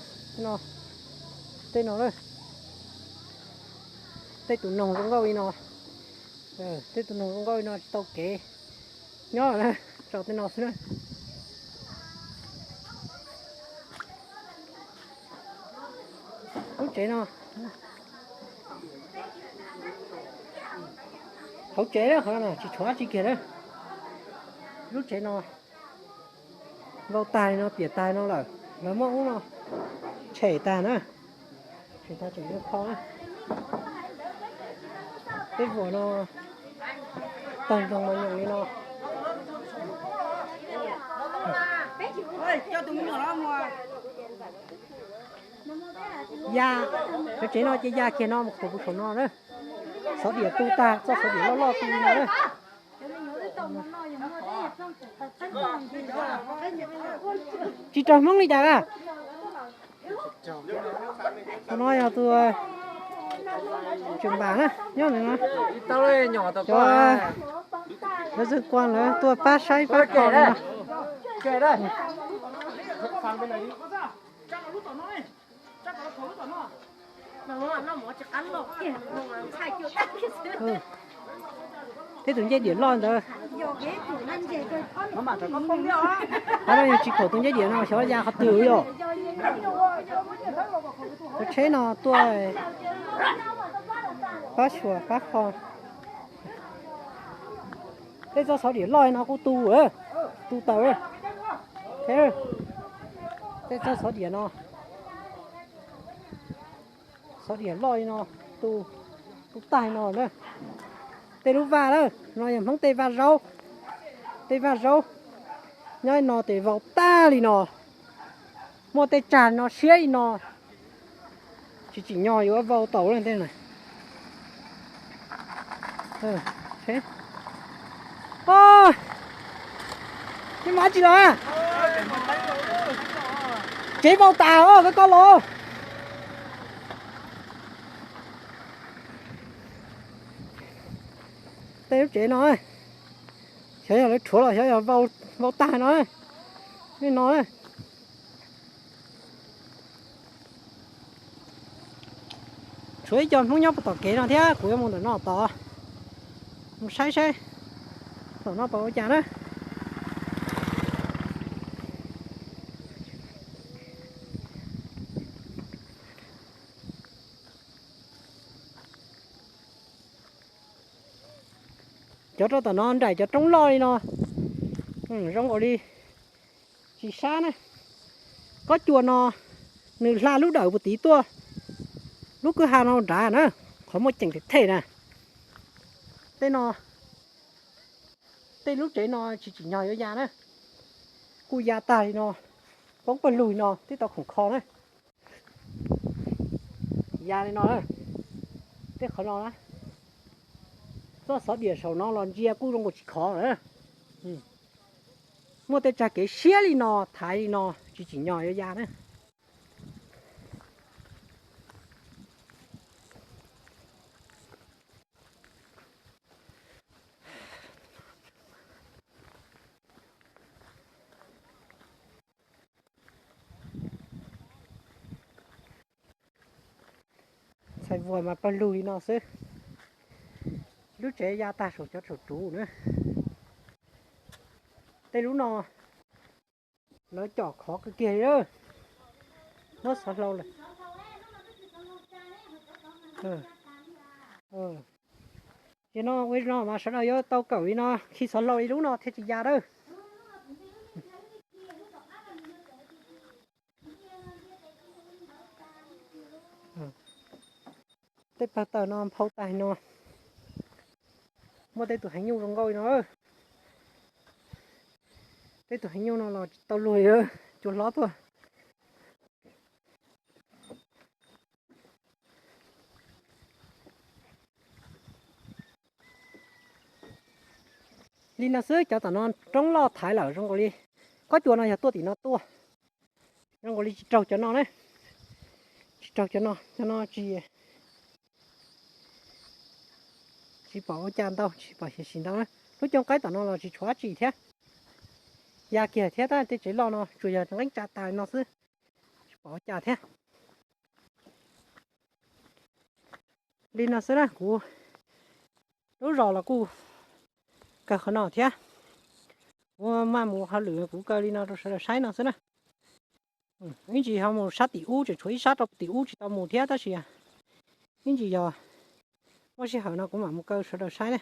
no, tej no. Tej tus noog zoo nkauj li no, tej tus noog zoo nkauj li no tsis tau kev nyob, tso tej no xwb na. Lub tsev no, hauv tsev qhov no tsis tshuav dab tsi kiag na. Lub tsev no vau tag li no, piam tag li no lawm, lawv muab ub no tshem tag na. Tseem kho na. Peb vuas no tawg ntsoog mas nyoos li no. Ya, cov tsev no ces ya kiag no mus khuam puv saum no na. Xov diam tu tag, txoj xov diam loj loj tu li no na. Tsis raug Hmoob li cas a? Tus no yog tus tseem npam na, nyob ntawm no. Cov, cov zej kuas lawv tuaj pab saib pab kho li no. Tej tus ncej diam loj ntawd. Qhov no yog tsis khaum tus ncej diam no xyov ya qhov twg yom. Cov tsheb no tuaj pab xyuas pab kho. Tej txoj xov diam loj no kuj tu, tu taws. Tej txoj xov diam no, xov diam loj li no, tu, tu tag no na. Tej lub vaj na, no yog Hmoob tej vaj zaub, tej vaj zaub nyob no tes vau tag li no. Muaj tej tsag no siab li no, tsis tsim nyog yuav vau tau li ntej na. Tsis mas tsis los, tsev vau tas os, koj los. Tej lub tsev no, xyov yog lawv rhuav los xyov yog vau tag no. Li no, tshuav ib co Hmoob nyob puag tom kev no thiab, kuv yuav mus ntawm no tod, mus saib saib tom no puas ua cas na. Cov rau tom no nraim cov roob loj li no, zoo nkaus li tsis sab na. Kob cua no nws hla lub dawm puag tid tuaj, lub kwj ha no nrad na, qhov muaj ceem them them na. Tej no, tej lub tsev no tsis tsim nyog yuav ya na, kuj ya tag li no, poob pawg lug li no twb tau khoom kho na. Ya li no, tej qhov no na, txoj xov diam saum no los ntsia kuj zoo nkaus tsis khov lawm. Muaj tej tsag kev siab li no thaiv li no tsis tsim nyog yuav ya na. Ntxhais vuas mas pawg lug li no xwb. Lub tsev ya tag saum cov tsaum ruv na. Tej lub no lawv com khov kawg kiag li. Muab xov hlau lawm. Ces no ua no mas sawv daws yuav tau kawm li no khi xov hlau li lub no thiaj tsis ya dawb. Tej pawg taws no nphau tag no. Muaj tej tus heev nyuj zoo nkauj li no. Tej tus heev nyuj no los tsis tau luag li, cua hlob tuaj. Li no xwb, cov tom no roob loj thaiv lawm zoo nkaus li. Kob cua no yog tuaj tim no tuaj. Zoo nkaus li tsis raug cov no na. Tsis raug cov no, cov no tsis, tsis pom ua cas ntau, tsis pom xyem xim ntau na. Lub cooj qaib tom no los tsis tshuav dab tsi thiab. Ya kiag thiab tab tej tsev loj no tsuas yog nqeeb tsa tas no xwb, tsis pom ua cas thiab. Li no xwb na, kuv lub zos los kuj kawg qhov no thiab. Kuv maj mus hauj lwm kuv kaw li no rau sawv daws saib no xwb na. Ib ntsis ho mus sab tim ub, tseem tshuav ib sab rau tim ub tsis tau mus thiab tab sis ib ntsis yog muaj sij hawm no kuv mam mus kaw sawv daws saib na.